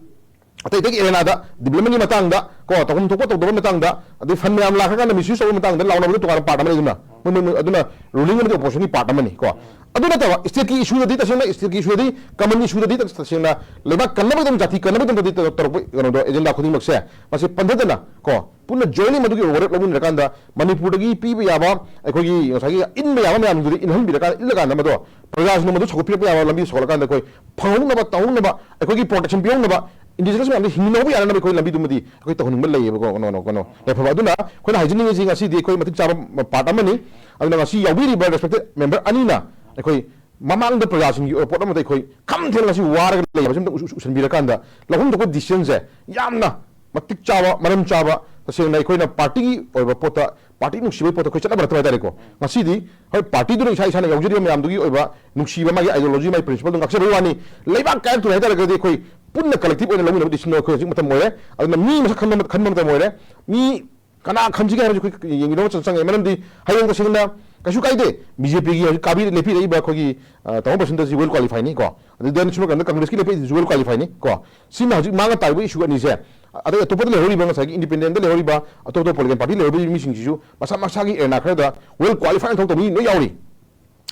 ꯑꯇꯩ ꯑꯇꯩꯒꯤ ꯑꯦꯔꯦꯅꯥꯗ, ꯗꯤꯕ꯭ꯂꯞꯃꯦꯟꯒꯤ ꯃꯇꯥꯡꯗ, ꯀꯣ, ꯇꯧꯐꯝ ꯊꯣꯛꯄ ꯇꯧꯗꯕ ꯃꯇꯥꯡꯗ, ꯑꯗꯩ ꯐꯟ ꯃꯌꯥꯝ ꯂꯥꯛꯈ꯭ꯔꯀꯥꯟꯗ ꯃꯤꯁꯌꯨꯁ ꯇꯧꯕ ꯃꯇꯥꯡꯗ ꯂꯥꯎꯅꯕꯗ ꯇꯣꯉꯥꯟꯕ ꯄꯥꯔꯠ ꯑꯃꯅꯤ꯫ ꯑꯗꯨꯅ ꯃꯣꯏ ꯃꯣꯏ ꯃꯣꯏ ꯑꯗꯨꯅ ꯔꯨꯂꯤꯡ ꯑꯃꯗꯤ ꯑꯣꯄꯣꯖꯤꯁꯟꯒꯤ ꯄꯥꯔꯠ ꯑꯃꯅꯤ꯫ ꯀꯣ, ꯑꯗꯨ ꯅꯠꯇꯕ ꯁ꯭ꯇꯦꯠꯀꯤ ꯏꯁꯨꯗꯗꯤ, ꯇꯁꯦꯡꯅ ꯁ꯭ꯇꯦꯠꯀꯤ ꯏꯁꯨꯗꯗꯤ, ꯀꯃꯟ ꯏꯁꯨꯗꯗꯤ ꯇꯁꯦꯡꯅ ꯂꯩꯕꯥꯛ ꯀꯟꯅꯕꯒꯤꯗꯃꯛ, ꯖꯥꯇꯤ ꯀꯟꯅꯕꯒꯤꯗꯃꯛꯇꯗꯤ ꯇꯧꯔꯛꯄ ꯀꯩꯅꯣꯗꯣ, ꯑꯦꯖꯦꯟꯗꯥ ꯈꯨꯗꯤꯡꯃꯛꯁꯦ ꯃꯁꯤ ꯄꯟꯊꯗꯅ, ꯀꯣ, ꯄꯨꯟꯅ ꯖꯣꯏꯟꯂꯤ ꯃꯗꯨꯒꯤ ꯋꯥꯔꯦꯞ ꯂꯧꯃꯤꯟꯅꯔꯀꯥꯟꯗ ꯃꯅꯤꯄꯨꯔꯗꯒꯤ ꯄꯤꯕ ꯌꯥꯕ, ꯑꯩꯈꯣꯏꯒꯤ ꯉꯁꯥꯏꯒꯤ ꯏꯟꯕ ꯌꯥꯕ ꯃꯌꯥꯝꯗꯨꯗꯤ ꯏꯟꯍꯟꯕꯤꯔꯀꯥꯟꯗ, ꯏꯜꯂꯀꯥꯟꯗ ꯃꯗꯣ ꯄ꯭ꯔꯖꯥꯁꯤꯡꯅ ꯃꯗꯨ ꯁꯧꯒꯠꯄꯤꯔꯛꯄ ꯌꯥꯕ ꯂꯝꯕꯤ ꯁꯧꯒꯠꯂꯀꯥꯟꯗ ꯑꯩꯈꯣꯏ ꯐꯪꯍꯧꯅꯕ, ꯇꯧꯍꯧꯅꯕ, ꯑꯩꯈꯣꯏꯒꯤ ꯄ꯭ꯔꯣꯇꯦꯛꯁꯟ ꯄꯤꯍꯧꯅꯕ, ꯏꯟꯗꯤꯖꯤꯅꯁ ꯃꯌꯥꯝꯗ ꯍꯤꯡꯅꯍꯧꯕ ꯌꯥꯅꯅꯕ ꯑꯩꯈꯣꯏ ꯂꯝꯕꯤꯗꯨꯃꯗꯤ ꯑꯩꯈꯣꯏ ꯇꯧꯍꯟꯅꯤꯡꯕ ꯂꯩꯌꯦꯕꯀꯣ꯫ ꯀꯩꯅꯣ, ꯀꯩꯅꯣ, ꯌꯥꯏꯐꯕ꯫ ꯑꯗꯨꯅ ꯑꯩꯈꯣꯏꯅ ꯍꯥꯏꯖꯅꯤꯡꯉꯤꯁꯤ ꯉꯁꯤꯗꯤ ꯑꯩꯈꯣꯏ ꯃꯇꯤꯛ ꯆꯥꯕ ꯄꯥꯔꯠ ꯑꯃꯅꯤ꯫ ꯑꯗꯨꯅ ꯉꯁꯤ ꯌꯥꯎꯕꯤꯔꯤꯕ ꯔꯦꯁꯄꯦꯛꯇꯦꯗ ꯃꯦꯝꯕꯔ ꯑꯅꯤꯅ ꯑꯩꯈꯣꯏ ꯃꯃꯥꯡꯗ ꯄ꯭ꯔꯖꯥꯁꯤꯡꯒꯤ ꯑꯣꯏꯕ ꯄꯣꯠ ꯑꯃꯗ ꯑꯩꯈꯣꯏ ꯈꯝ ꯊꯦꯡꯅ ꯉꯁꯤ ꯋꯥꯔꯒ ꯂꯩꯕꯁꯤ ꯑꯝꯇ ꯎ-, ꯎ-, ꯎꯁꯤꯟꯕꯤꯔꯀꯥꯟꯗ ꯂꯧꯐꯝ ꯊꯣꯛꯄ ꯗꯤꯁꯤꯖꯟꯁꯦ ꯌꯥꯝꯅ ꯃꯇꯤꯛ ꯆꯥꯕ, ꯃꯔꯝ ꯆꯥꯕ, ꯇꯁꯦꯡꯅ ꯑꯩꯈꯣꯏꯅ ꯄꯥꯔꯇꯤꯒꯤ ꯑꯣꯏꯕ ꯄꯣꯠꯇ, ꯄꯥꯔꯇꯤ ꯅꯨꯡꯁꯤꯕꯒꯤ ꯄꯣꯠꯇ ꯑꯩꯈꯣꯏ ꯆꯠꯅꯕ ꯅꯠꯇꯕ ꯍꯥꯏꯇꯥꯔꯦꯀꯣ꯫ ꯉꯁꯤꯗꯤ ꯍꯣꯏ, ꯄꯥꯔꯇꯤꯗꯨꯅ ꯏꯁꯥ ꯏꯁꯥꯅ ꯌꯥꯎꯖꯔꯤꯕ ꯃꯌꯥꯝꯗꯨꯒꯤ ꯑꯣꯏꯕ ꯅꯨꯡꯁꯤꯕ, ꯃꯥꯒꯤ ideology, ꯃꯥꯒꯤ principleꯗꯨ ꯉꯥꯛꯆꯕꯒꯤ ꯋꯥꯅꯤ꯫ ꯂꯩꯕꯥꯛ ꯀꯥꯏꯔꯛꯇꯣꯔꯦ ꯍꯥꯏꯇꯥꯔꯒꯗꯤ ꯑꯩꯈꯣꯏ ꯄꯨꯟꯅ collective ꯑꯣꯏꯅ ꯂꯧꯃꯤꯟꯅꯕ decisionꯗꯣ ꯑꯩꯈꯣꯏ ꯍꯧꯖꯤꯛ ꯃꯇꯝ ꯑꯣꯏꯔꯦ꯫ ꯑꯗꯨꯅ ꯃꯤ ꯃꯁꯛ ꯈꯟꯕ, ꯈꯟꯕ ꯃꯇꯝ ꯑꯣꯏꯔꯦ꯫ ꯃꯤ ꯀꯅꯥ ꯈꯟꯁꯤꯒꯦ ꯍꯥꯏꯕꯁꯤ ꯑꯩꯈꯣꯏ ꯌꯦꯡꯃꯤꯟꯅꯕ ꯆꯪ-, ꯆꯪꯉꯦ꯫ ꯃꯔꯝꯗꯤ ꯍꯌꯦꯡ ꯇꯁꯦꯡꯅ ꯀꯩꯁꯨ ꯀꯥꯏꯗꯦ, BJPꯒꯤ ꯍꯧꯖꯤꯛ ꯀꯥꯕꯤ ꯂꯦꯞꯄꯤꯔꯛꯏꯕ ꯑꯩꯈꯣꯏꯒꯤ, ꯑ, ꯇꯥꯃꯣ ꯕꯁꯟꯇꯁꯤ well qualifyꯅꯤ ꯀꯣ꯫ ꯑꯗꯨꯗ ꯁꯣꯝ ꯅꯥꯀꯟꯗ ꯀꯪꯒ꯭ꯔꯦꯁꯀꯤ ꯂꯦꯞꯄꯤꯔꯛꯏꯁꯤꯁꯨ well qualifyꯅꯤ ꯀꯣ꯫ ꯁꯤꯅ ꯍꯧꯖꯤꯛ ꯃꯥꯡꯉ ꯇꯥꯔꯤꯕ issue ꯑꯅꯤꯁꯦ, ꯑꯗꯩ ꯑꯇꯣꯞꯄꯗ ꯂꯩꯍꯧꯔꯤꯕ, ꯉꯁꯥꯏꯒꯤ independentꯗ ꯂꯩꯍꯧꯔꯤꯕ, ꯑꯇꯣꯞ ꯑꯇꯣꯞꯄ political party ꯂꯩꯍꯧꯔꯤꯕ ꯃꯤꯁꯤꯡꯁꯤꯁꯨ ꯃꯁꯥ ꯃꯁꯥꯒꯤ ꯑꯦꯔꯦꯅꯥ ꯈꯔꯗ well qualify ꯑꯣꯏꯅ ꯊꯣꯛꯇꯕ ꯃꯤ ꯂꯣꯏ ꯌꯥꯎꯔꯤ꯫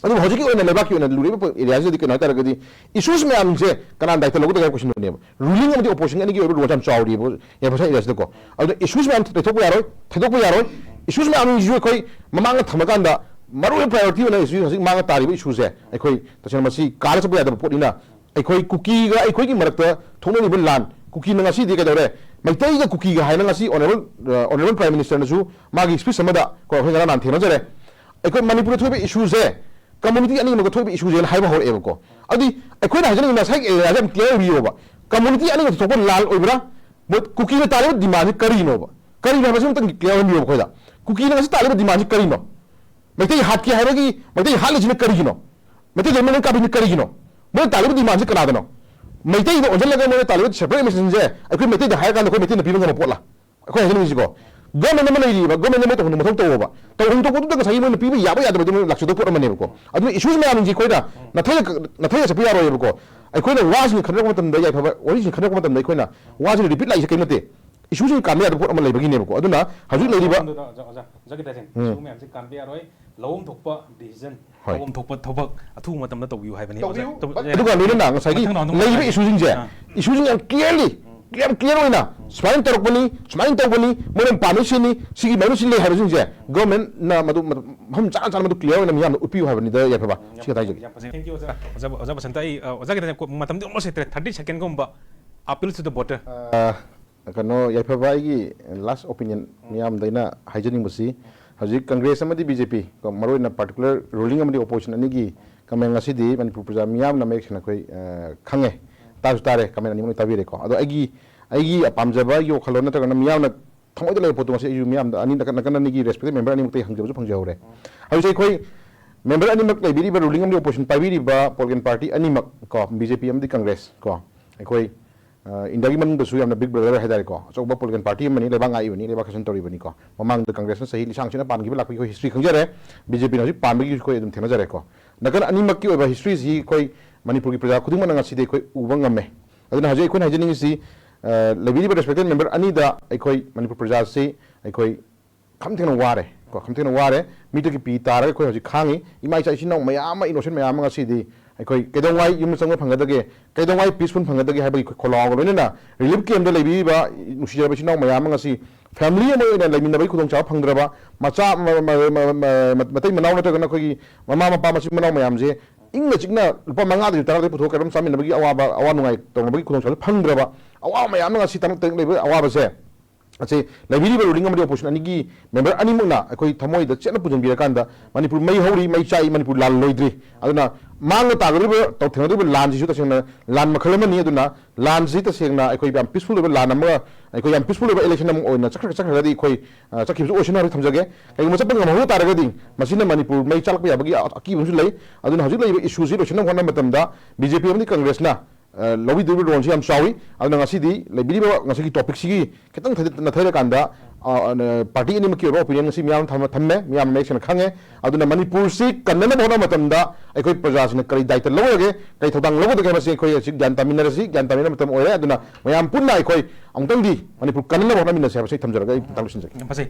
ꯑꯗꯨꯕꯨ ꯍꯧꯖꯤꯛꯀꯤ ꯑꯣꯏꯅ ꯂꯩꯕꯥꯛꯀꯤ ꯑꯣꯏꯅ ꯂꯨꯔꯤꯕ areaꯁꯤꯗꯗꯤ ꯀꯩꯅꯣ ꯍꯥꯏꯇꯥꯔꯒꯗꯤ, issues ꯃꯌꯥꯝꯁꯦ ꯀꯅꯥꯅ ꯗꯥꯏꯇ ꯂꯧꯒꯗꯒꯦ ꯍꯥꯏꯕ questionꯗꯨꯅꯦꯕ꯫ Ruling ꯑꯃꯗꯤ opposition ꯑꯅꯤꯒꯤ ꯑꯣꯏꯕ role ꯌꯥꯝ ꯆꯥꯎꯔꯤꯕ ꯌꯥꯝ ꯃꯁꯥ areaꯁꯤꯗꯀꯣ꯫ ꯑꯗꯨꯅ issues ꯃꯌꯥꯝ ꯂꯩꯊꯣꯛꯄ ꯌꯥꯔꯣꯏ, ꯊꯩꯗꯣꯛꯄ ꯌꯥꯔꯣꯏ꯫ Issues ꯃꯌꯥꯝꯁꯤꯁꯨ ꯑꯩꯈꯣꯏ ꯃꯃꯥꯡꯗ ꯊꯝꯃꯀꯥꯟꯗ, ꯃꯔꯨꯑꯣꯏꯕ priority ꯑꯣꯏꯅ issue, ꯍꯧꯖꯤꯛ ꯃꯥꯡꯗ ꯇꯥꯔꯤꯕ issueꯁꯦ ꯑꯩꯈꯣꯏ ꯇꯁꯦꯡꯅ ꯃꯁꯤ ꯀꯥꯔ ꯆꯠꯄ ꯌꯥꯗꯕ ꯄꯣꯠꯅꯤꯅ, ꯑꯩꯈꯣꯏ ꯀꯨꯀꯤꯒ ꯑꯩꯈꯣꯏꯒꯤ ꯃꯔꯛꯇ ꯊꯣꯛꯅꯔꯤꯕ ꯂꯥꯟ, ꯀꯨꯀꯤꯅ ꯉꯁꯤꯗꯤ ꯀꯩꯗꯧꯔꯦ? ꯃꯩꯇꯩꯒ ꯀꯨꯀꯤꯒ ꯍꯥꯏꯅ ꯉꯁꯤ honourable, ꯑ, honourable Prime Ministerꯅꯁꯨ ꯃꯥꯒꯤ speech ꯑꯃꯗ, ꯀꯣ, ꯑꯩꯈꯣꯏ ꯉꯔꯥꯡ ꯅꯍꯥꯟ ꯊꯦꯡꯅꯖꯔꯦ꯫ ꯑꯩꯈꯣꯏ ꯃꯅꯤꯄꯨꯔꯗ ꯊꯣꯛꯏꯕ issueꯁꯦ community ꯑꯅꯤꯃꯛꯇ ꯊꯣꯛꯏꯕ issueꯁꯦꯅ ꯍꯥꯏꯕ ꯍꯧꯔꯛꯑꯦꯕꯀꯣ꯫ ꯑꯗꯨꯗꯤ ꯑꯩꯈꯣꯏꯅ ꯍꯥꯏꯖꯅꯤꯡꯉꯤ ꯉꯁꯥꯏꯒꯤ areaꯁꯦ ꯌꯥꯝ clear ꯑꯣꯏꯕꯤꯌꯣꯕ꯫ Community ꯑꯅꯤꯃꯛꯇ ꯊꯣꯛꯄ ꯂꯥꯟ ꯑꯣꯏꯕ꯭ꯔꯥ? ꯃꯣꯏ ꯀꯨꯀꯤꯅ ꯇꯥꯜꯂꯤꯕ demandꯁꯤ ꯀꯔꯤꯅꯣꯕ? ꯀꯔꯤꯅꯣ ꯍꯥꯏꯕꯁꯤ ꯑꯃꯇꯪ clear ꯑꯣꯏꯍꯟꯕꯤꯌꯣꯕ ꯑꯩꯈꯣꯏꯗ꯫ ꯀꯨꯀꯤꯅ ꯉꯁꯤ ꯇꯥꯜꯂꯤꯕ demandꯁꯤ ꯀꯔꯤꯅꯣ? ꯃꯩꯇꯩ ꯍꯥꯠꯀꯦ ꯍꯥꯏꯕꯒꯤ, ꯃꯩꯇꯩ ꯍꯥꯠꯂꯤꯁꯤꯅ ꯀꯔꯤꯒꯤꯅꯣ? ꯃꯩꯇꯩ ꯂꯣꯏꯃꯛ ꯂꯣꯏ ꯀꯥꯞꯄꯤꯁꯤꯅ ꯀꯔꯤꯒꯤꯅꯣ? ꯃꯣꯏꯅ ꯇꯥꯜꯂꯤꯕ demandꯁꯤ ꯀꯅꯥꯗꯅꯣ? ꯃꯩꯇꯩꯗ ꯑꯣꯟꯁꯤꯜꯂꯒ ꯃꯣꯏꯅ ꯇꯥꯜꯂꯤꯕ separate administrationꯁꯦ ꯑꯩꯈꯣꯏ ꯃꯩꯇꯩꯗ ꯍꯥꯏꯔꯀꯥꯟꯗ ꯑꯩꯈꯣꯏ ꯃꯩꯇꯩꯅ ꯄꯤꯕ ꯉꯝꯕ ꯄꯣꯠꯂꯥ? ꯑꯩꯈꯣꯏ ꯍꯥꯏꯖꯅꯤꯡꯉꯤꯁꯤꯀꯣ, government ꯑꯃ ꯂꯩꯔꯤꯕ, government ꯑꯃ ꯇꯧꯐꯝ ꯃꯊꯧ ꯇꯧꯕ, ꯇꯧꯐꯝ ꯊꯣꯛꯄꯗꯨꯗ ꯉꯁꯥꯏꯒꯤ ꯃꯣꯏꯅ ꯄꯤꯕ ꯌꯥꯕ ꯌꯥꯗꯕꯗꯨ ꯃꯣꯏ ꯂꯥꯛꯆꯗꯧꯕ ꯄꯣꯠ ꯑꯃꯅꯦꯕꯀꯣ꯫ ꯑꯗꯨꯅ issues ꯃꯌꯥꯝꯁꯦ ꯑꯩꯈꯣꯏꯅ ꯅꯥꯊꯩꯔ, ꯅꯥꯊꯩꯔ ꯆꯠꯄ ꯌꯥꯔꯣꯏꯕꯀꯣ꯫ ꯑꯩꯈꯣꯏꯅ ꯋꯥꯁꯤꯡ ꯈꯟꯅꯔꯛꯄ ꯃꯇꯝꯗ, ꯌꯥꯏꯐꯕ, ꯋꯥꯔꯤꯁꯤꯡ ꯈꯟꯅꯔꯛꯄ ꯃꯇꯝꯗ ꯑꯩꯈꯣꯏꯅ ꯋꯥꯁꯤꯡ ꯔꯤꯄꯤꯠ ꯂꯥꯛꯏꯁꯦ ꯀꯔꯤꯝ ꯅꯠꯇꯦ꯫ ꯏꯁꯨꯁꯤꯡ ꯀꯥꯟꯕ ꯌꯥꯗꯕ ꯄꯣꯠ ꯑꯃ ꯂꯩꯕꯒꯤꯅꯦꯕꯀꯣ꯫ ꯑꯗꯨꯅ ꯍꯧꯖꯤꯛ ꯂꯩꯔꯤꯕ ꯃꯐꯝꯗꯨꯗ ꯑꯣꯖꯥ, ꯑꯣꯖꯥ, ꯑꯣꯖꯥ ꯒꯤꯇꯥꯆꯟ, ꯎꯝ꯫ ꯁꯤꯒꯨꯝꯕ ꯃꯌꯥꯝꯁꯦ ꯀꯥꯟꯕ ꯌꯥꯔꯣꯏ꯫ ꯂꯧꯐꯝ ꯊꯣꯛꯄ decision, ꯍꯣꯏ꯫ ꯇꯧꯐꯝ ꯊꯣꯛꯄ ꯊꯕꯛ ꯑꯊꯨꯕ ꯃꯇꯝꯗ ꯇꯧꯕꯤꯌꯨ ꯍꯥꯏꯕꯅꯤ, ꯑꯣꯖꯥ꯫ ꯇꯧꯕꯤꯌꯨ꯫ ꯇꯧ-, ꯑꯦ, ꯑꯗꯨꯒ ꯂꯣꯏꯅꯅ ꯉꯁꯥꯏꯒꯤ ꯃꯊꯪ round ꯑꯃꯨꯛ ꯂꯩꯔꯤꯕ ꯍꯥꯏꯒꯦ꯫ Issue ꯁꯤꯡꯁꯦ, ꯑꯥ꯫ Issue ꯁꯤꯡ ꯌꯥꯝ clearly, ꯎꯝ꯫ ꯌꯥꯝ clear ꯑꯣꯏꯅ ꯎꯝ꯫ ꯁꯨꯃꯥꯏꯅ ꯇꯧꯔꯛꯄꯅꯤ, ꯁꯨꯃꯥꯏꯅ ꯇꯧꯕꯅꯤ, ꯃꯣꯏꯅ ꯄꯥꯝꯃꯤ ꯁꯤꯅꯤ, ꯁꯤꯒꯤ ꯃꯔꯝ ꯁꯤ ꯂꯩ ꯍꯥꯏꯕꯁꯤꯡꯁꯦ, ꯎꯝ꯫ Government ꯅ ꯃꯗꯨ, ꯃꯗꯨ ꯃꯐꯝ ꯆꯥꯅ ꯆꯥꯅ ꯃꯗꯨ clear ꯑꯣꯏꯅ ꯃꯤꯌꯥꯝꯗ ꯎꯠꯄꯤꯌꯨ ꯍꯥꯏꯕꯅꯤꯗ, ꯌꯥꯏꯐꯕ꯫ ꯎꯝ, ꯌꯥꯝ ꯁꯤ ꯈꯛꯇ ꯐꯖꯩ, ꯍꯥꯏꯖꯒꯦ꯫ ꯌꯥꯝ ꯐꯖꯩ꯫ Thank you, ꯑꯣꯖꯥ꯫ ꯑꯣꯖꯥ, ꯑꯣꯖꯥ ꯕꯁꯟꯇ, ꯑꯩ, ꯑ, ꯑꯣꯖꯥ ꯒꯤꯇꯥꯆꯟ, ꯃꯇꯝꯗꯤ almost ꯂꯩꯇ꯭ꯔꯦ, thirty second ꯒꯨꯝꯕ, appeal to the voter꯫ ꯑ, ꯀꯩꯅꯣ, ꯌꯥꯏꯐꯕ, ꯑꯩꯒꯤ last opinion ꯃꯤꯌꯥꯝꯗ ꯑꯩꯅ ꯍꯥꯏꯖꯅꯤꯡꯕꯁꯤ, ꯍꯧꯖꯤꯛ Congress ꯑꯃꯗꯤ B J P ꯀꯣ, ꯃꯔꯨꯑꯣꯏꯅ particular ruling ꯑꯃꯗꯤ opposition ꯑꯅꯤꯒꯤ comment ꯑꯁꯤꯗꯤ ꯃꯅꯤꯄꯨꯔ ꯄ꯭ꯔꯖꯥ ꯃꯤꯌꯥꯝꯅ ꯃꯌꯦꯛ ꯁꯦꯡꯅ ꯑꯩꯈꯣꯏ, ꯑ, ꯈꯪꯉꯦ, ꯇꯥꯁꯨ ꯇꯥꯔꯦ, comment ꯑꯅꯤꯃꯛ ꯇꯥꯕꯤꯔꯦꯀꯣ꯫ ꯑꯗꯣ ꯑꯩꯒꯤ, ꯑꯩꯒꯤ ꯄꯥꯝꯖꯕ, ꯑꯩꯒꯤ ꯋꯥꯈꯜꯂꯣꯟ ꯅꯠꯇ꯭ꯔꯒꯅ ꯃꯤꯌꯥꯝꯅ ꯊꯃꯣꯏꯗ ꯂꯩꯕ ꯄꯣꯠꯇꯣ ꯉꯁꯤ ꯑꯩꯁꯨ ꯃꯤꯌꯥꯝꯗ ꯑꯅꯤ, ꯅꯥꯀꯟ, ꯅꯥꯀꯟ ꯑꯅꯤꯒꯤ respected member ꯑꯅꯤꯃꯛꯇꯒꯤ ꯍꯪꯖꯕꯁꯨ ꯐꯪꯖꯍꯧꯔꯦ꯫ ꯍꯧꯖꯤꯛ ꯑꯩꯈꯣꯏ member ꯑꯅꯤꯃꯛ ꯂꯩꯕꯤꯔꯤꯕ, ruling ꯑꯃꯗꯤ opposition ꯄꯥꯏꯕꯤꯔꯤꯕ Political Party ꯑꯅꯤꯃꯛ ꯀꯣ, B J P ꯑꯃꯗꯤ Congress ꯀꯣ, ꯑꯩꯈꯣꯏ ꯑ, ꯏꯟꯗꯤꯌꯥꯒꯤ ꯃꯅꯨꯡꯗꯁꯨ ꯌꯥꯝꯅ big brother ꯍꯥꯏꯇꯥꯔꯦꯀꯣ, ꯑꯆꯧꯕ political party ꯑꯃꯅꯤ, ꯂꯩꯕꯥꯛ ꯉꯥꯛꯏꯕꯅꯤ, ꯂꯩꯕꯥꯛ ꯁꯥꯁꯟ ꯇꯧꯔꯤꯕꯅꯤꯀꯣ꯫ ꯃꯃꯥꯡꯗ Congress ꯅ ꯆꯍꯤ ꯂꯤꯁꯥꯡ ꯁꯤꯠꯅ ꯄꯥꯟꯈꯤꯕ ꯂꯥꯛꯄꯒꯤ ꯑꯩꯈꯣꯏ history ꯈꯪꯖꯔꯦ, B J P ꯅ ꯍꯧꯖꯤꯛ ꯄꯥꯟꯕꯒꯤ ꯑꯩꯈꯣꯏ ꯑꯗꯨꯝ ꯊꯦꯡꯅꯖꯔꯦꯀꯣ꯫ ꯅꯥꯀꯟ ꯑꯅꯤꯃꯛꯀꯤ ꯑꯣꯏꯕ history ꯁꯤ ꯑꯩꯈꯣꯏ ꯃꯅꯤꯄꯨꯔꯒꯤ ꯄ꯭ꯔꯖꯥ ꯈꯨꯗꯤꯡꯃꯛꯅ ꯉꯁꯤꯗꯤ ꯑꯩꯈꯣꯏ ꯎꯕ ꯉꯝꯃꯦ꯫ ꯑꯗꯨꯅ ꯍꯧꯖꯤꯛ ꯑꯩꯈꯣꯏꯅ ꯍꯥꯏꯖꯅꯤꯡꯉꯤꯁꯤ, ꯑ, ꯂꯩꯕꯤꯔꯤꯕ respected member ꯑꯅꯤꯗ ꯑꯩꯈꯣꯏ ꯃꯅꯤꯄꯨꯔ ꯄ꯭ꯔꯖꯥꯁꯤ ꯑꯩꯈꯣꯏ ꯈꯝ ꯊꯦꯡꯅ ꯋꯥꯔꯦ ꯀꯣ, ꯈꯝ ꯊꯦꯡꯅ ꯋꯥꯔꯦ꯫ ꯃꯤꯇꯒꯤ ꯄꯤ ꯇꯥꯔꯒ ꯑꯩꯈꯣꯏ ꯍꯧꯖꯤꯛ ꯈꯥꯡꯉꯤ꯫ ꯏꯃꯥ ꯏꯆꯥ ꯏꯆꯤꯟ ꯏꯅꯥꯎ ꯃꯌꯥꯝ ꯑꯃ, innocent ꯃꯌꯥꯝ ꯑꯃ ꯉꯁꯤꯗꯤ ꯑꯩꯈꯣꯏ ꯀꯩꯗꯧꯉꯥꯏ ꯌꯨꯝꯗ ꯆꯪꯕ ꯐꯪꯒꯗꯒꯦ, ꯀꯩꯗꯧꯉꯥꯏ peaceful ꯐꯪꯒꯗꯒꯦ ꯍꯥꯏꯕꯒꯤ ꯈꯣꯜꯂꯥꯎꯒ ꯂꯣꯏꯅꯅ relief camp ꯗ ꯂꯩꯕꯤꯔꯤꯕ ꯅꯨꯡꯁꯤꯖꯔꯕ ꯏꯆꯤꯟ ꯏꯅꯥꯎ ꯃꯌꯥꯝ ꯑꯃ ꯉꯁꯤ family ꯑꯃ ꯑꯣꯏꯅ ꯂꯩꯃꯤꯟꯅꯕꯒꯤ ꯈꯨꯗꯣꯡꯆꯥꯕ ꯐꯪꯗ꯭ꯔꯕ, ꯃꯆꯥ, ꯃ-, ꯃ-, ꯃ-, ꯃ-, ꯃ-, ꯃꯇꯩ ꯃꯅꯥꯎ ꯅꯠꯇ꯭ꯔꯒꯅ ꯑꯩꯈꯣꯏꯒꯤ ꯃꯃꯥ ꯃꯄꯥ ꯃꯆꯤꯟ ꯃꯅꯥꯎ ꯃꯌꯥꯝꯁꯦ ꯏꯪꯅ ꯆꯤꯛꯅ ꯂꯨꯄꯥ ꯃꯉꯥꯗꯒꯤ ꯇꯔꯥꯗꯒꯤ ꯄꯨꯊꯣꯛꯑꯒ ꯀꯩꯅꯣꯝ ꯆꯥꯃꯤꯟꯅꯕꯒꯤ ꯑꯋꯥꯕ, ꯑꯋꯥ ꯅꯨꯡꯉꯥꯏ ꯇꯧꯅꯕꯒꯤ ꯈꯨꯗꯣꯡꯆꯥꯕ ꯐꯪꯗ꯭ꯔꯕ, ꯑꯋꯥꯕ ꯃꯌꯥꯝ ꯑꯃ ꯉꯁꯤ ꯇꯥꯡꯂꯛ ꯇꯥꯡꯂꯛ ꯂꯩꯕ ꯑꯋꯥꯕꯁꯦ, ꯑꯁꯤ ꯂꯩꯕꯤꯔꯤꯕ ruling ꯑꯃꯗꯤ opposition ꯑꯅꯤꯒꯤ member ꯑꯅꯤꯃꯛꯅ ꯑꯩꯈꯣꯏ ꯊꯃꯣꯏꯗ ꯆꯦꯠꯅ ꯄꯨꯟꯁꯤꯟꯕꯤꯔꯀꯥꯟꯗ, ꯃꯅꯤꯄꯨꯔ ꯃꯩ ꯍꯧꯔꯤ, ꯃꯩ ꯆꯥꯛꯏ, ꯃꯅꯤꯄꯨꯔ ꯂꯥꯟ ꯂꯣꯏꯗ꯭ꯔꯤ꯫ ꯑꯗꯨꯅ ꯃꯥꯡꯗ ꯇꯥꯒꯗꯧꯔꯤꯕ, ꯇꯧ-, ꯊꯦꯡꯅꯗꯧꯔꯤꯕ ꯂꯥꯟꯁꯤꯁꯨ ꯇꯁꯦꯡꯅ ꯂꯥꯟ ꯃꯈꯜ ꯑꯃꯅꯤ꯫ ꯑꯗꯨꯅ ꯂꯥꯟꯁꯤ ꯇꯁꯦꯡꯅ ꯑꯩꯈꯣꯏ ꯌꯥꯝ peaceful ꯑꯣꯏꯕ ꯂꯥꯟ ꯑꯃ, ꯑꯩꯈꯣꯏ ꯌꯥꯝ peaceful ꯑꯣꯏꯕ election ꯑꯃ ꯑꯣꯏꯅ ꯆꯠꯈ꯭ꯔ-, ꯆꯠꯈ꯭ꯔꯒꯗꯤ ꯑꯩꯈꯣꯏ, ꯑ, ꯆꯠꯈꯤꯕꯁꯨ ꯑꯣꯏꯁꯅꯨ ꯍꯥꯏꯕ ꯊꯝꯖꯒꯦ꯫ ꯀꯩꯒꯨꯝꯕ ꯆꯠꯄ ꯉꯝꯍꯧꯗ ꯇꯥꯔꯒꯗꯤ ꯃꯁꯤꯅ ꯃꯅꯤꯄꯨꯔ ꯃꯩ ꯆꯥꯛꯂꯛꯄ ꯌꯥꯕꯒꯤ ꯑ-, ꯑꯀꯤꯕ ꯑꯃꯁꯨ ꯂꯩ꯫ ꯑꯗꯨꯅ ꯍꯧꯖꯤꯛ ꯂꯩꯔꯤꯕ issue ꯁꯤ ꯂꯣꯏꯁꯤꯟꯅꯕ ꯍꯣꯠꯅꯕ ꯃꯇꯝꯗ B J P ꯑꯃꯗꯤ Congress ꯅ ꯑ, ꯂꯧꯕꯤꯗꯧꯔꯤꯕ role ꯁꯤ ꯌꯥꯝ ꯆꯥꯎꯏ꯫ ꯑꯗꯨꯅ ꯉꯁꯤꯗꯤ ꯂꯩꯕꯤꯔꯤꯕ ꯉꯁꯤꯒꯤ topic ꯁꯤꯒꯤ ꯈꯤꯇꯪ ꯊꯩꯗ-, ꯅꯊꯩꯔꯀꯥꯟꯗ ꯄꯥꯔꯇꯤ ꯑꯅꯤꯃꯛꯀꯤ ꯑꯣꯏꯕ ꯑꯣꯄꯤꯅꯤꯌꯟ ꯑꯁꯤ ꯃꯤꯌꯥꯝꯅ ꯊꯝꯃꯦ, ꯃꯤꯌꯥꯝꯅ ꯃꯌꯦꯛ ꯁꯦꯡꯅ ꯈꯪꯉꯦ꯫ ꯑꯗꯨꯅ ꯃꯅꯤꯄꯨꯔꯁꯤ ꯀꯟꯅꯅꯕ ꯍꯣꯠꯅꯕ ꯃꯇꯝꯗ ꯑꯩꯈꯣꯏ ꯄ꯭ꯔꯖꯥꯁꯤꯡꯅ ꯀꯔꯤ ꯗꯥꯏꯇ ꯂꯧꯒꯗꯒꯦ, ꯀꯔꯤ ꯊꯧꯗꯥꯡ ꯂꯧꯒꯗꯒꯦ ꯍꯥꯏꯕꯁꯤ ꯑꯩꯈꯣꯏ ꯍꯧꯖꯤꯛ ꯒ꯭ꯌꯥꯟ ꯇꯥꯃꯤꯟꯅꯔꯁꯤ꯫ ꯒ꯭ꯌꯥꯟ ꯇꯥꯃꯤꯟꯅꯕ ꯃꯇꯝ ꯑꯣꯏꯔꯦ꯫ ꯑꯗꯨꯅ ꯃꯌꯥꯝ ꯄꯨꯟꯅ ꯑꯩꯈꯣꯏ ꯑꯃꯨꯛꯇꯪꯗꯤ ꯃꯅꯤꯄꯨꯔ ꯀꯟꯅꯅꯕ ꯍꯣꯠꯅꯃꯤꯟꯅꯁꯤ ꯍꯥꯏꯕꯁꯤ ꯑꯩ ꯊꯝꯖꯔꯒ ꯑꯩ ꯃꯇꯥꯡ ꯂꯣꯏꯁꯤꯟꯖꯒꯦ꯫ ꯌꯥꯝ ꯐꯖꯩ꯫